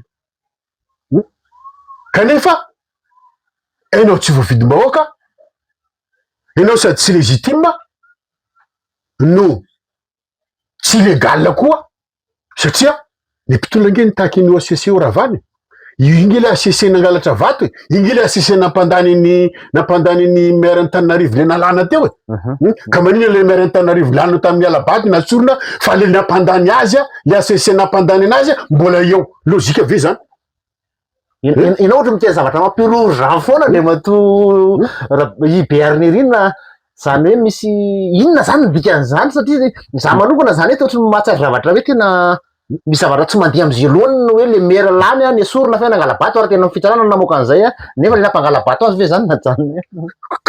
Kanefa ianao tsy voafidim-bahoaka, ianao sady tsy légitime no tsy légal koa satria ny mpitondra ange nitaky ny HCC ho ravana. Io inge le HCC nangalatra vato e, inge le HCC nampandany ny nampandany ny maire Antananarivo le nalana teo e. Ka maninona le maire Antananarivo lany tamin'ny alabato natsorina fa le nampandany azy a, le HCC nampandany anazy a, mbola eo. Logique ve zany? Ianao ohatra miteny zavatra mampihorohoro zany foana Andriamatoa i Beharinirina, zany hoe misy inona zany ny dikan'izany satria za manokana zany eto ohatry ny mahatsiaro zavatra hoe tena misy zavatra tsy mandeha am'izay loany hoe le maire lany a nesorina fa hoe nangala-bato ary tena fitsarana no namoaka an'izay a, nefa le nampangala-bato azy ve zany najanona?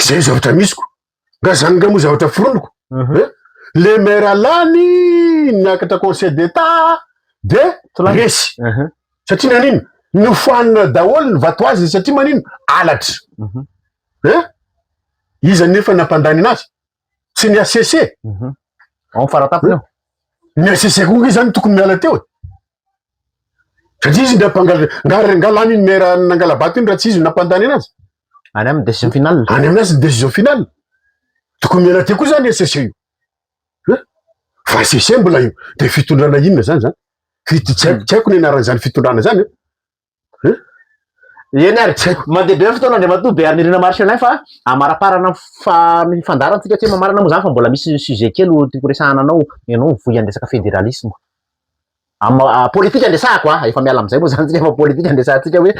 Zay zavatra misy ko. Nga zany nga moa zavatra foroniko. Le maire lany niakatra conseil d'état de resy. Satria nanino? Nofoanina daholo ny vato azony satria manino? Alatra. Iza nefa nampandany anazy? Tsy ny HCC. Ao faratapony eo. Ny HCC koa nge zany tokony miala teo e. Satria izy nampangala nga nga lany iny maire nangala-bato iny raha tsy izy nampandany anazy. Any amin'ny décision finale. Any aminazy ny décision finale. Tokony miala teo koa zany HCC io. Fa HCC mbola io. De fitondrana inona zany zany? Tsy haiko ny anaran'izany fitondrana zany. Eny ary, mandeha be ny fotoana Andriamatoa Beharinirina Marcelin fa amaraparana fa ny fandaharantsika tsy hoe mamarana moa zany fa mbola misy sujet kely ho tiako resahana anao, ianao mivoy an'ny resaka fédéralisme. Am politika andresahako a, efa miala amin'izay moa zany tsika fa politika andresahantsika hoe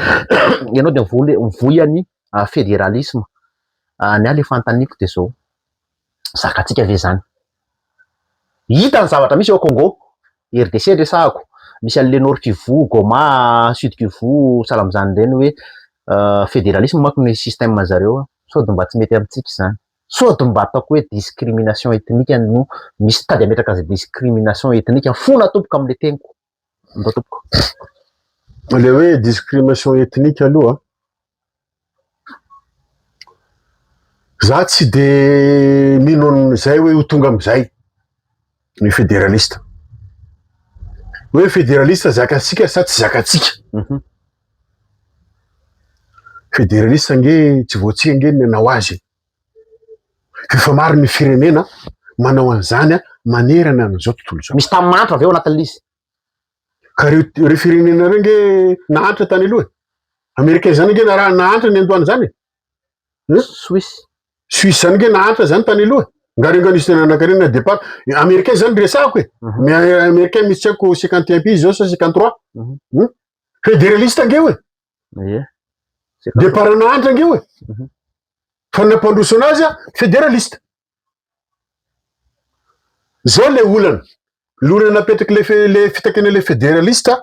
ianao dia mivoly mivoy an'ny fédéralisme. Ny ahy le fanontaniako dia zao, zakantsika ve zany? Hita ny zavatra misy ao Congo, RDC resahako, misy an'le Nord Kivu, Goma, Sud Kivu, sahala amin'izany ireny hoe fédéralisme manko ny système zareo, sao dia mba tsy mety amintsika izany. Sao dia mba ataoko hoe discrimination ethnique no misy tady hametraka an'izay discrimination ethnique fona tompoko amin'le teniko. Ndao tompoko. Le hoe discrimination ethnique aloha, za tsy de mino an'izay hoe ho tonga am'izay ny fédéraliste. Hoe fédéraliste zakantsika sa tsy zakantsika? Fédéraliste ange tsy voatsika ange ny nanao azy. Efa maro ny firenena manao an'izany a manerana an'izao tontolo izao. Misy tany mahantra avy eo anatin'ilay izy. Ka reo reo firenena reo nge nahantra tany aloha e. Amerika zany nge naraha nahantra ny andohany zany e. Suisse. Suisse zany nge nahantra zany tany aloha e. Nga reo nga nisy tena nanankarena départ. Américain zany resahako e. Mais Américain misy tsy haiko 51 pays zao sa 53. Fédéraliste nge io e. Ie. Départ nahantra nge io e. Fa ny nampandroso anazy a, federaliste. Zao le olana, le olana napetraky le fe- le fitakiana le federaliste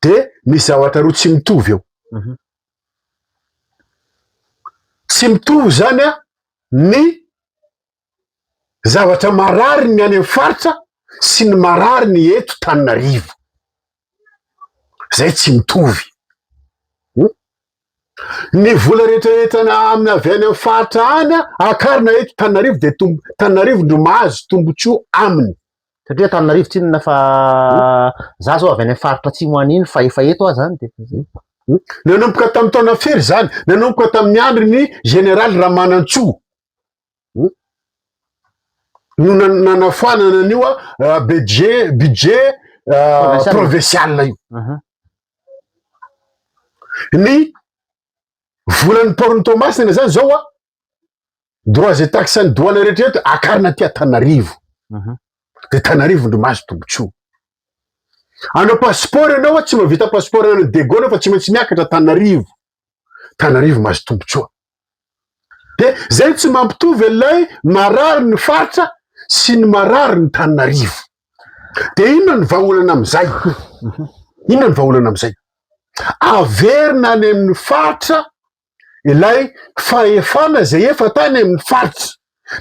de misy zavatra roa tsy mitovy eo. Tsy mitovy zany a ny zavatra marary ny any amin'ny faritra sy ny marary ny eto Tananarivo. Zay tsy mitovy. Ny vola rehetrarehetra amin'ny avy any amin'ny faritra any akarina eto Tananarivo de tombo Tananarivo no mahazo tombotsoa aminy. Satria Antananarivo tsinona fa za zao avy any amin'ny faritra atsimo any iny fa efa eto aho zany de efa zay. Nanomboka tamin'ny taona firy zany? Nanomboka tamin'ny andron'ny général Ramanantsoa no nanafoanana an'io budget budget provincial io. Ny volan'ny port-n'i Toamasina zany zao a, droits et taxes ny douane rehetra rehetra akarina aty Antananarivo. De Tanarivo no mahazo tombotsoa. Anao passeport ianao a, tsy mahavita passeport any Diego anao fa tsy maintsy miakatra Antananarivo. Tanarivo mahazo tombotsoa. De zay tsy mampitovy ilay marary ny faritra sy ny marary ny Tananarivo. De inona ny vahaolana amizay? Inona ny vahaolana amizay? Averina any amin'ny faritra ilay fahefana izay efa tany amin'ny faritra,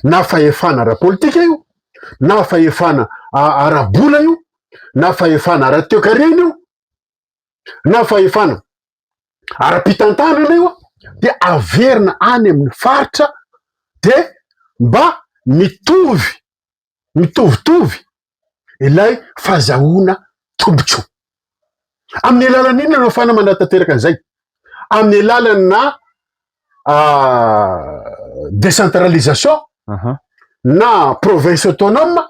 na fahefana ara-politika io, na fahefana ara-bola io, na fahefana ara-toekarena io, na fahefana ara-pitantanana io, dia averina any amin'ny faritra de mba mitovy mitovitovy ilay fazahoana tombotsoa. Amin'ny alalan'ny inona no ahafahana manatanteraka an'izay? Amin'ny alalana décentralisation na province autonome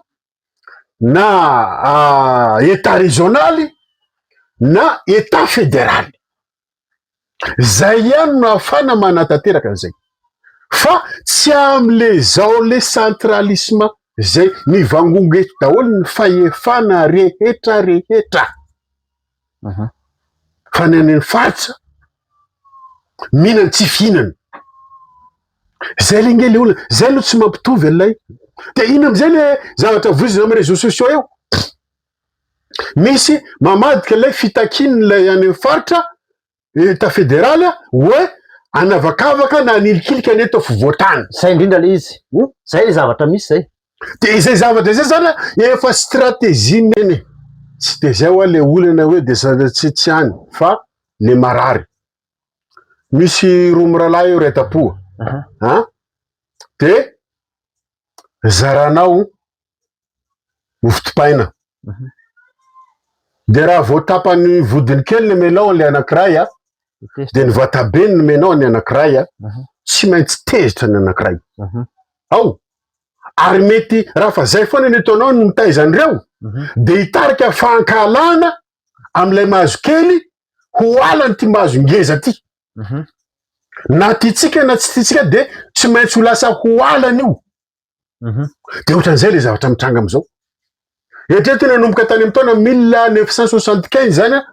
na état régional na état fédéral. Zay ihany no ahafahana manatanteraka an'izay. Fa tsy am'le zao le centralisme zay mivangongo eto daholo ny fahefana rehetra rehetra. Fa ny any amin'ny faritra mihinana tsy fihinana. Zay le nge le olana, zay no tsy mampitovy an'ilay. De inona am'izay le zavatra voizina amin'ny réseaux sociaux eo? Misy mamadika ilay fitakian'ilay any amin'ny faritra état fédéral hoe anavakavaka na anilikilika ny eto afovoan-tany. Zay indrindra le izy. Zay le zavatra misy zay. De izay zavatra izay zany efa stratégie neny. Tsy de zay hoa le olana hoe de tsy tsy any fa le marary. Misy roa mirahalahy eo iray tampoha. An? De zaranao mofo dipaina. De raha vao tapany vodiny kely ny omenao an'ilay anankiray a, de ny vatabeny no omenao ny anankiray a, tsy maintsy tezitra ny anankiray. Ao! Ary mety raha fa zay foana ny ataonao no mitaiza an'ireo, de hitarika fankahalana amin'ilay mahazo kely ho halan'ity mahazo ngeza ty. Na tiantsika na tsy tiantsika de tsy maintsy ho lasa ho halany io. De ohatran'izay le zavatra mitranga amizao. Eritrereto nanomboka tany amin'ny taona 1975 zany a,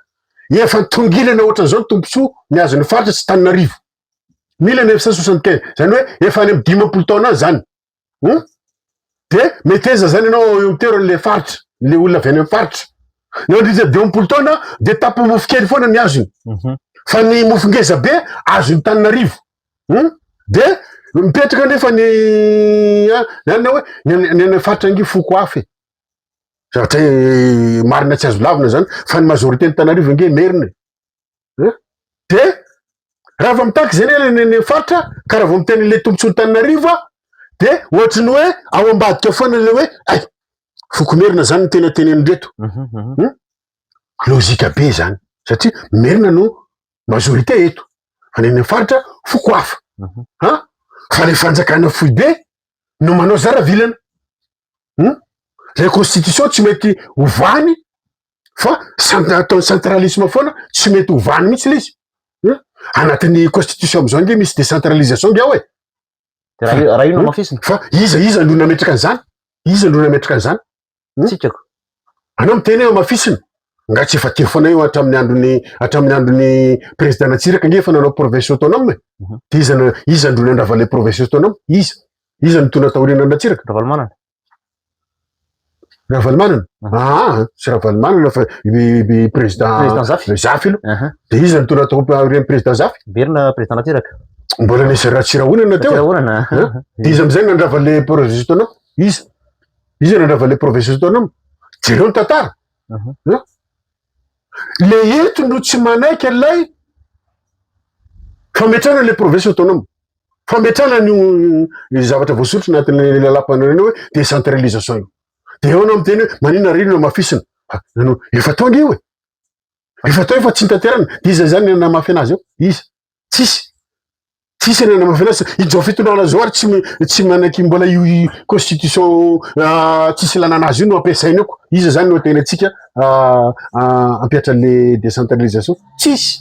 efa nitongilana ohatran'izao ny tombontsoa ny azon'ny faritra sy Tananarivo. 1975, zany hoe efa any amin'ny 50 taona any zany. De meteza zany ianao eo amin'ny toeran'le faritra, le olona avy any amin'ny faritra. Nandritra 50 taona de tapo-mofo kely foana ny azony. Fa ny mofo ngeza be azon'ny Tananarivo. De mipetraka nefa ny ny hoe ny any faritra ange foko hafa e. Zavatra marina tsy azo lavina zany fa ny majorité ny Tananarivo ange merina e. De raha vao mitaky zany ny any faritra ka raha vao miteny le tombotsoa Tananarivo a de ohatry ny hoe ao ambadika foana le hoe ay foko merina zany ny tena tenenin-dreto. Lojika be zany satria merina no majorité eto fa ny any faritra foko hafa. Ha? Fa le fanjakana foibe no manao zara vilana. Le constitution tsy mety ovany fa ataony centralisme foana tsy mety ovany mihitsy le izy. Anatin'ny constitution amizao nge misy décentralisation nge ao e. De raha io no hamafisina. Fa iza iza no nametraka an'izany? Iza no nametraka an'izany? Tsikako. Anao miteny hoe hamafisina. Nga tsy efa teo foana io hatramin'ny andron'ny hatramin'ny andron'ny président Ratsiraka nge efa nanao province autonome e. De iza no iza no nandrava le province autonome? Iza? Iza no nitondra taorianan'i Ratsiraka? Ravalomanana. Ravalomanana? Aa, tsy Ravalomanana fa i i président Président Zafy. Zafy aloha. Aha. De iza no nitondra taorian'ny président Zafy? Verina président Ratsiraka. Mbola nisy Ratsirahonana teo e. Ratsirahonana. Hein? De iza amizay nandrava le province autonome? Iza? Iza nandrava le province autonome? Jereo ny tantara. Hein? Le eto no tsy manaiky an'ilay fametrahana le province autonome. Fametrahana an'io zavatra voasoratra anatin'ny lalàmpanorenana hoe décentralisation io. De eo anao miteny hoe maninona ry no hamafisina? Ah, nanao, efa tao ange io e. Efa tao efa tsy notanterahina. De iza zany no nanamafy anazy eo? Iza? Tsisy. Tsisy ny nanamafy anazy. Izao fitondrana izao ary tsy tsy manaiky mbola io constitution tsisy ilana anazy io no ampiasaina eo ko. Iza zany no ateny antsika hampihatra an'le décentralisation? Tsisy.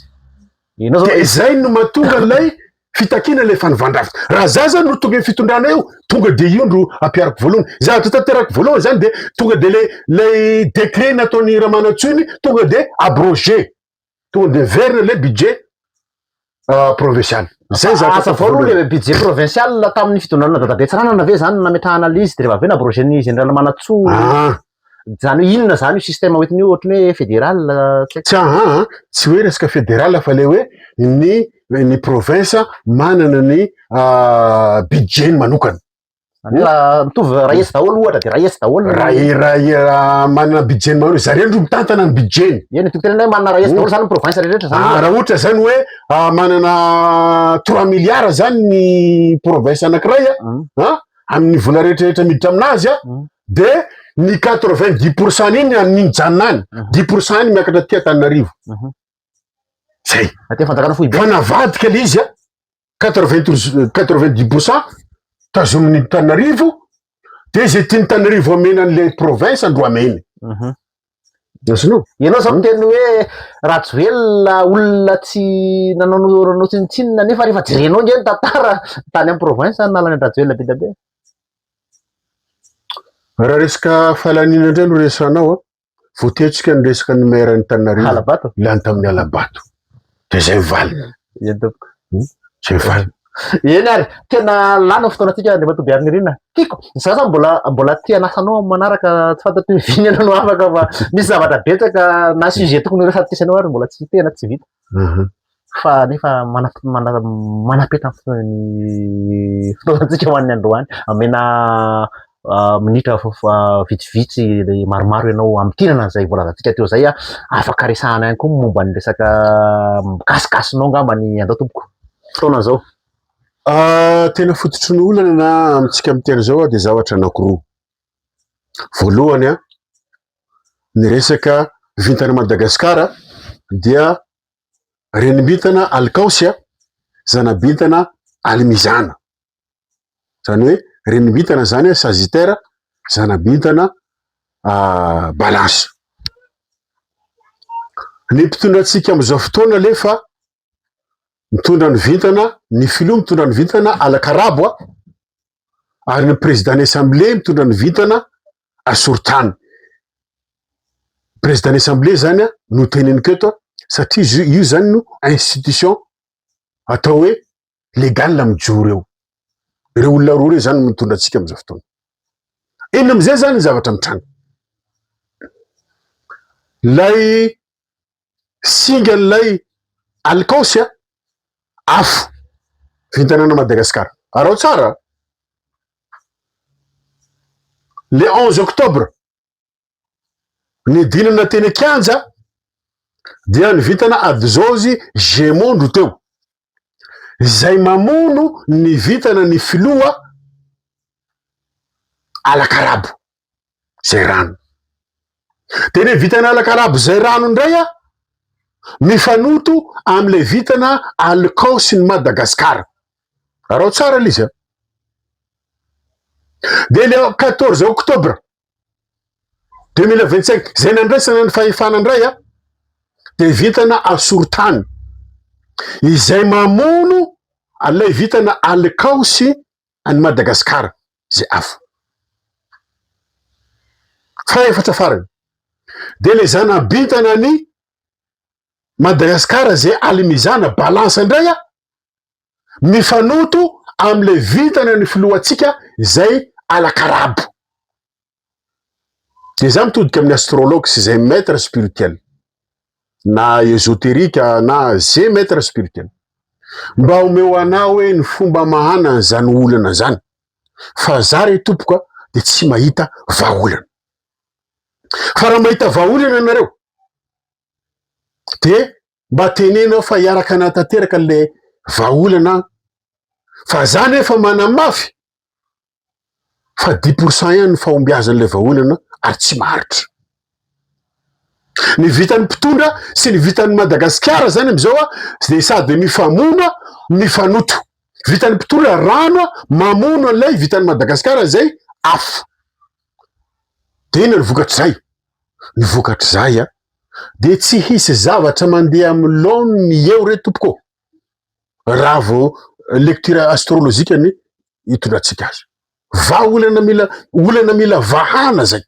Ianao zao De zay no mahatonga an'ilay fitakiana ilay fanovan-drafitra. Raha za zany no tonga eo fitondrana eo, tonga de io no ampihariko voalohany. Zavatra tanterahiko voalohany zany de tonga de le lay décret nataon'i Ramanantsoa iny tonga de abrogé. Tonga de verina le budget provincial. Zay zavatra Asa ataoko vao aloha voalohany. le budget provincial tamin'ny fitondrana Dadabe Tsiranana ve zany nametrahana le izy de rehefa avy eo nabrogé-n'ny général Manantsoa. Ah. Zany hoe inona zany io système hoentiny io ohatran'ny hoe fédéral tsy haiko. Tsy aa, tsy hoe resaka fédéral fa le hoe ny ny province manana ny budget-ny manokana. Zany hoe raha mitovy raha hetsy daholo ohatra de raha hetsy daholo ny- Raha raha manana budget-ny manokana, zareo no mitantana ny budget-ny. Eny, tokony tenenina hoe manana raha hetsy daholo zany ny province rehetra zany. Ah, raha ohatra zany hoe manana trois milliards zany ny province anankiray a, ah, amin'ny vola rehetrarehetra miditra aminazy a, de ny 90 pour cent iny amin'ny mijanona any, 10 pour cent iny miakatra aty Antananarivo. Zay. Aty fanjakana foibe. Fa navadika le izy a, 90 pour cent tazomin'ny Antananarivo, de zay tian'ny Antananarivo amena an'le province andro ameny. Azonao? Ianao zao miteny hoe Rajoelina olona tsy nanao nanao tsinontsinona nefa rehefa jerenao nge ny tantara tany amin'ny province nalany an-dRajoelina be dia be. Raha resaka fahalaniana indray no resahanao a, voatery ny resaka ny maire Antananarivo Halabato. lany tamin'ny halabato. Dia zay valiny. Eny tompoko. Zay valiny. Eny ary, tena lany ny fotoanantsika Andriamatoa Biarinirina. Tiako, za zany mbola mbola te hanasa anao amin'ny manaraka, tsy fantatro hoe vina ianao no afaka fa misy zavatra betsaka na sujet tokony ho resahantsika anao ary mbola tsy tena tsy vita. Fa nefa mana- mana- manapeta ny fotoanantsika ho an'ny androany. Amena minitra vitsivitsy maromaro ianao hamintinana an'izay voalazantsika teo izay. Afaka resahana ihany koa momba ny resaka mikasikasinao angamba ny andao tompoko. Fotoana izao. Tena fototry ny olana na amintsika miteny izao dia zavatra anankiroa. Voalohany, ny resaka vintana Madagasikara dia Renimbintana Alikaosy, zanabintana Alimizana. Izany hoe renimbintana izany Sagittaire, zanabintana Balance. Ny mpitondra antsika amin'izao fotoana alefa mitondra ny vintana, ny filoha mitondra ny vintana Alakarabo ary ny président ny assemblée mitondra ny vintana Asorotany. Président ny assemblée zany no teneniko eto satria izy io zany no institution atao hoe légal mijoro eo. Ireo olona roa ireo zany no mitondra antsika amin'izao fotoana. Inona amin'izay zany ny zavatra mitranga? Ilay singan'ilay alikaosy afo vintana an'i Madagasikara. Araho tsara. Le 11 octobre, nidinana teny an-kianja dia ny vintana Adzozy Gémeaux no teo. Izay mamono ny vintana ny filoha Alakarabo. Zay rano. De le vintana Alakarabo zay rano indray a, mifanoto am'le vintana Alikaosy ny Madagasikara. Araho tsara le izy a. De le 14 octobre 2025, zay nandraisana ny fahefana indray a, de vintana Asorotany, izay mamono an'ilay vintana Alikaosy an'i Madagasikara, zay afo. Fahaefatra farany. De le zana-bintana ny Madagasikara zay alimizana balance indray a, mifanoto amle vintana ny filohantsika zay alakarabo. De za mitodika amin'ny astrologue sy zay maître spirituel na ésotérique na ze maître spirituel. Mba omeo anah hoe ny fomba amahana an'zany olana zany fa za re tompoko a de tsy mahita vahaolana. Fa raha mahita vahaolana nareo de mba teneno aho fa hiaraka hanatanteraka le vahaolana fa za nefa manamafy fa 10% ihany ny fahombiazan'ilay vahaolana ary tsy maharitra. Ny vitan'ny mpitondra sy ny vitan'ny Madagasikara zany amizao a de sady mifamono mifanoto. Vitan'ny mpitondra rano mamono an'ilay vitan'ny Madagasikara zay afo. De inona ny vokatr'izay? Ny vokatr'izay a de tsy hisy zavatra mandeha amin'ny laoniny eo re tompoko raha vao lecture astrologique ny hitondrantsika azy. Vahaolana mila olana mila vahana zay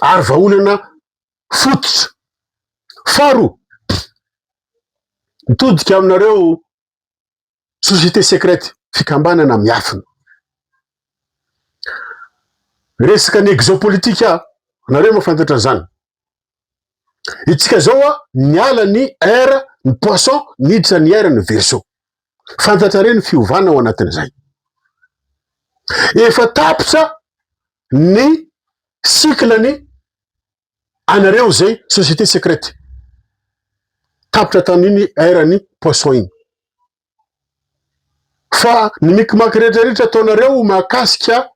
ary vahaolana fototra. Faharoa, mitodika aminareo société secrète, fikambanana miafina. Resaka ny exopolitika, nareo mahafantatra an'izany. Itsika zao a niala ny ère ny poisson niditra ny ère ny verseau. Fantatrareo ny fiovana ao anatin'izay. Efa tapitra ny cycle ny anareo zay société secrète. Tapitra tamin'iny ère ny poisson iny. Fa ny mikimaky rehetrarehetra ataonareo mahakasika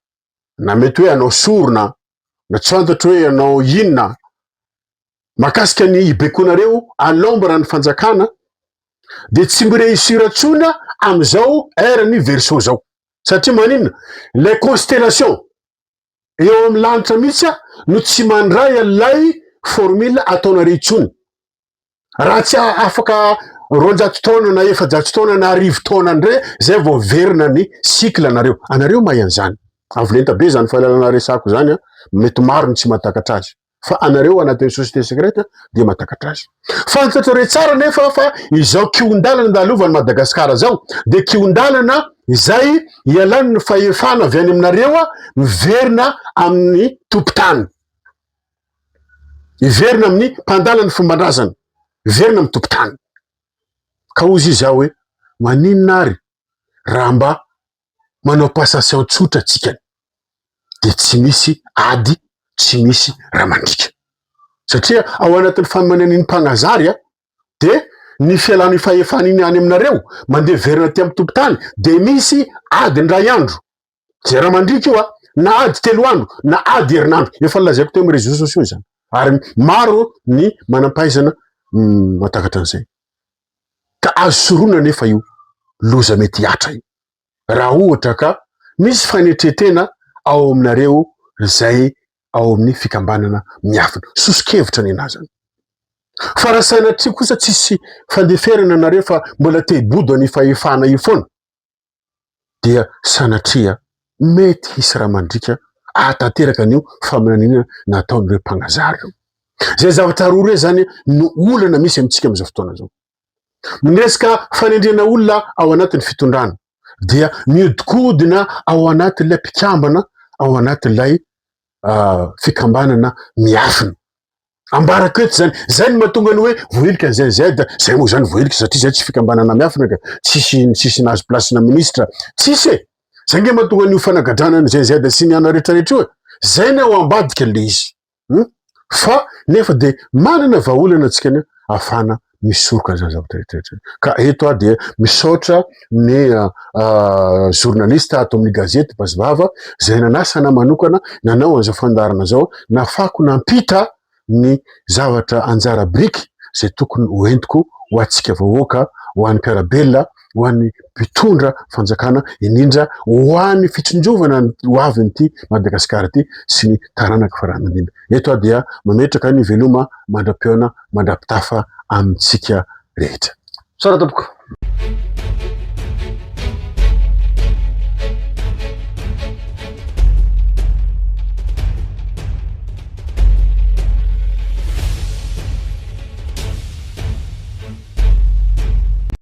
na mety hoe hanao sorona na tsy fantatro hoe hanao inona mahakasika ny hibekonareo à l'ombre ny fanjakana de tsy mi-réussir intsony am'izao ère ny verseau zao satria maninona les constellations eo amin'ny lanitra mihitsy a no tsy mandray an'ilay formule ataonareo intsony raha tsy afaka 200 taona na 400 taona na 1000 taona ndray zay vao verina ny cycle anareo. Anareo mahay an'izany avolenta be zany fahalalana resako zany a, mety maro ny tsy mahatakatra azy fa anareo anatin'ny société secrète dia mahatakatra azy. Fantatrareo tsara nefa fa izao kihon-dalana andalovan'i Madagasikara zao de kihon-dalana izay ialan'ny fahefana avy any aminareo a miverina amin'ny tompon-tany, hiverina amin'ny mpandala ny fomban-drazana, hiverina amin'ny tompon-tany. Ka hozy izy aho hoe maninona ary raha mba manao passation tsotra tsika de tsy misy ady, tsy misy raha mandrika. Satria ao anatin'ny fanomanan'iny mpagnazary a de ny fialan'ny fahefana iny any aminareo mandeha verina aty amin'ny tompon-tany de misy ady indray andro. Zay raha mandrika io a, na ady 3 andro na ady herinandro, efa nolazaiko teo amin'ny réseaux sociaux izany. Ary maro ny manam-pahaizana mahatakatra an'izay. Ka azo sorohina nefa io loza mety hihatra io. Raha ohatra ka misy fanetren-tena ao aminareo izay ao amin'ny fikambanana miafina. Soso-kevitra ny anazy zany. Fa raha sanatria kosa tsisy fandeferana anareo fa mbola te hibodo an'io fahefana io foana dia sanatria mety hisy raha mandriaka ahatanteraka an'io faminaniana nataon'ireo mpagnazary ireo. Zay zavatra roa ireo zany no olana misy amintsika amin'izao fotoana izao. Ny resaka fanendrena olona ao anatin'ny fitondrana dia miodikodina ao anatin'ilay mpikambana ao anatin'ilay fikambanana miafina. Ambarako eto zany, zay no mahatonga ny hoe voahilika ny GNZ, zay moa zany voahilika satria zay tsy fikambanana miafina ka, tsisy tsisy nahazo place na ministre, tsisy e! Zay nge mahatonga an'io fanagadrana ny GNZ sy ny ana rehetrarehetra io e! Zay ny ao ambadika le izy. Fa nefa de manana vahaolana antsika ny ahafahana misoroka an'izany zavatra rehetrarehetra izany. Ka eto aho dia misaotra ny journaliste ato amin'ny gazety Basivava izay nanasana manokana nanao an'izao fandaharana izao, nahafahako nampita ny zavatra anjara biriky izay tokony ho entiko ho antsika vahoaka, ho an'ny mpiara-belona, ho an'ny mpitondra fanjakana, indrindra ho an'ny fitsinjovana ny ho avin'ity Madagasikara ity sy ny taranaka faran'andimby. Eto aho dia mametraka ny veloma mandra-pihaona mandra-pitafa amintsika rehetra. Misaotra tompoko.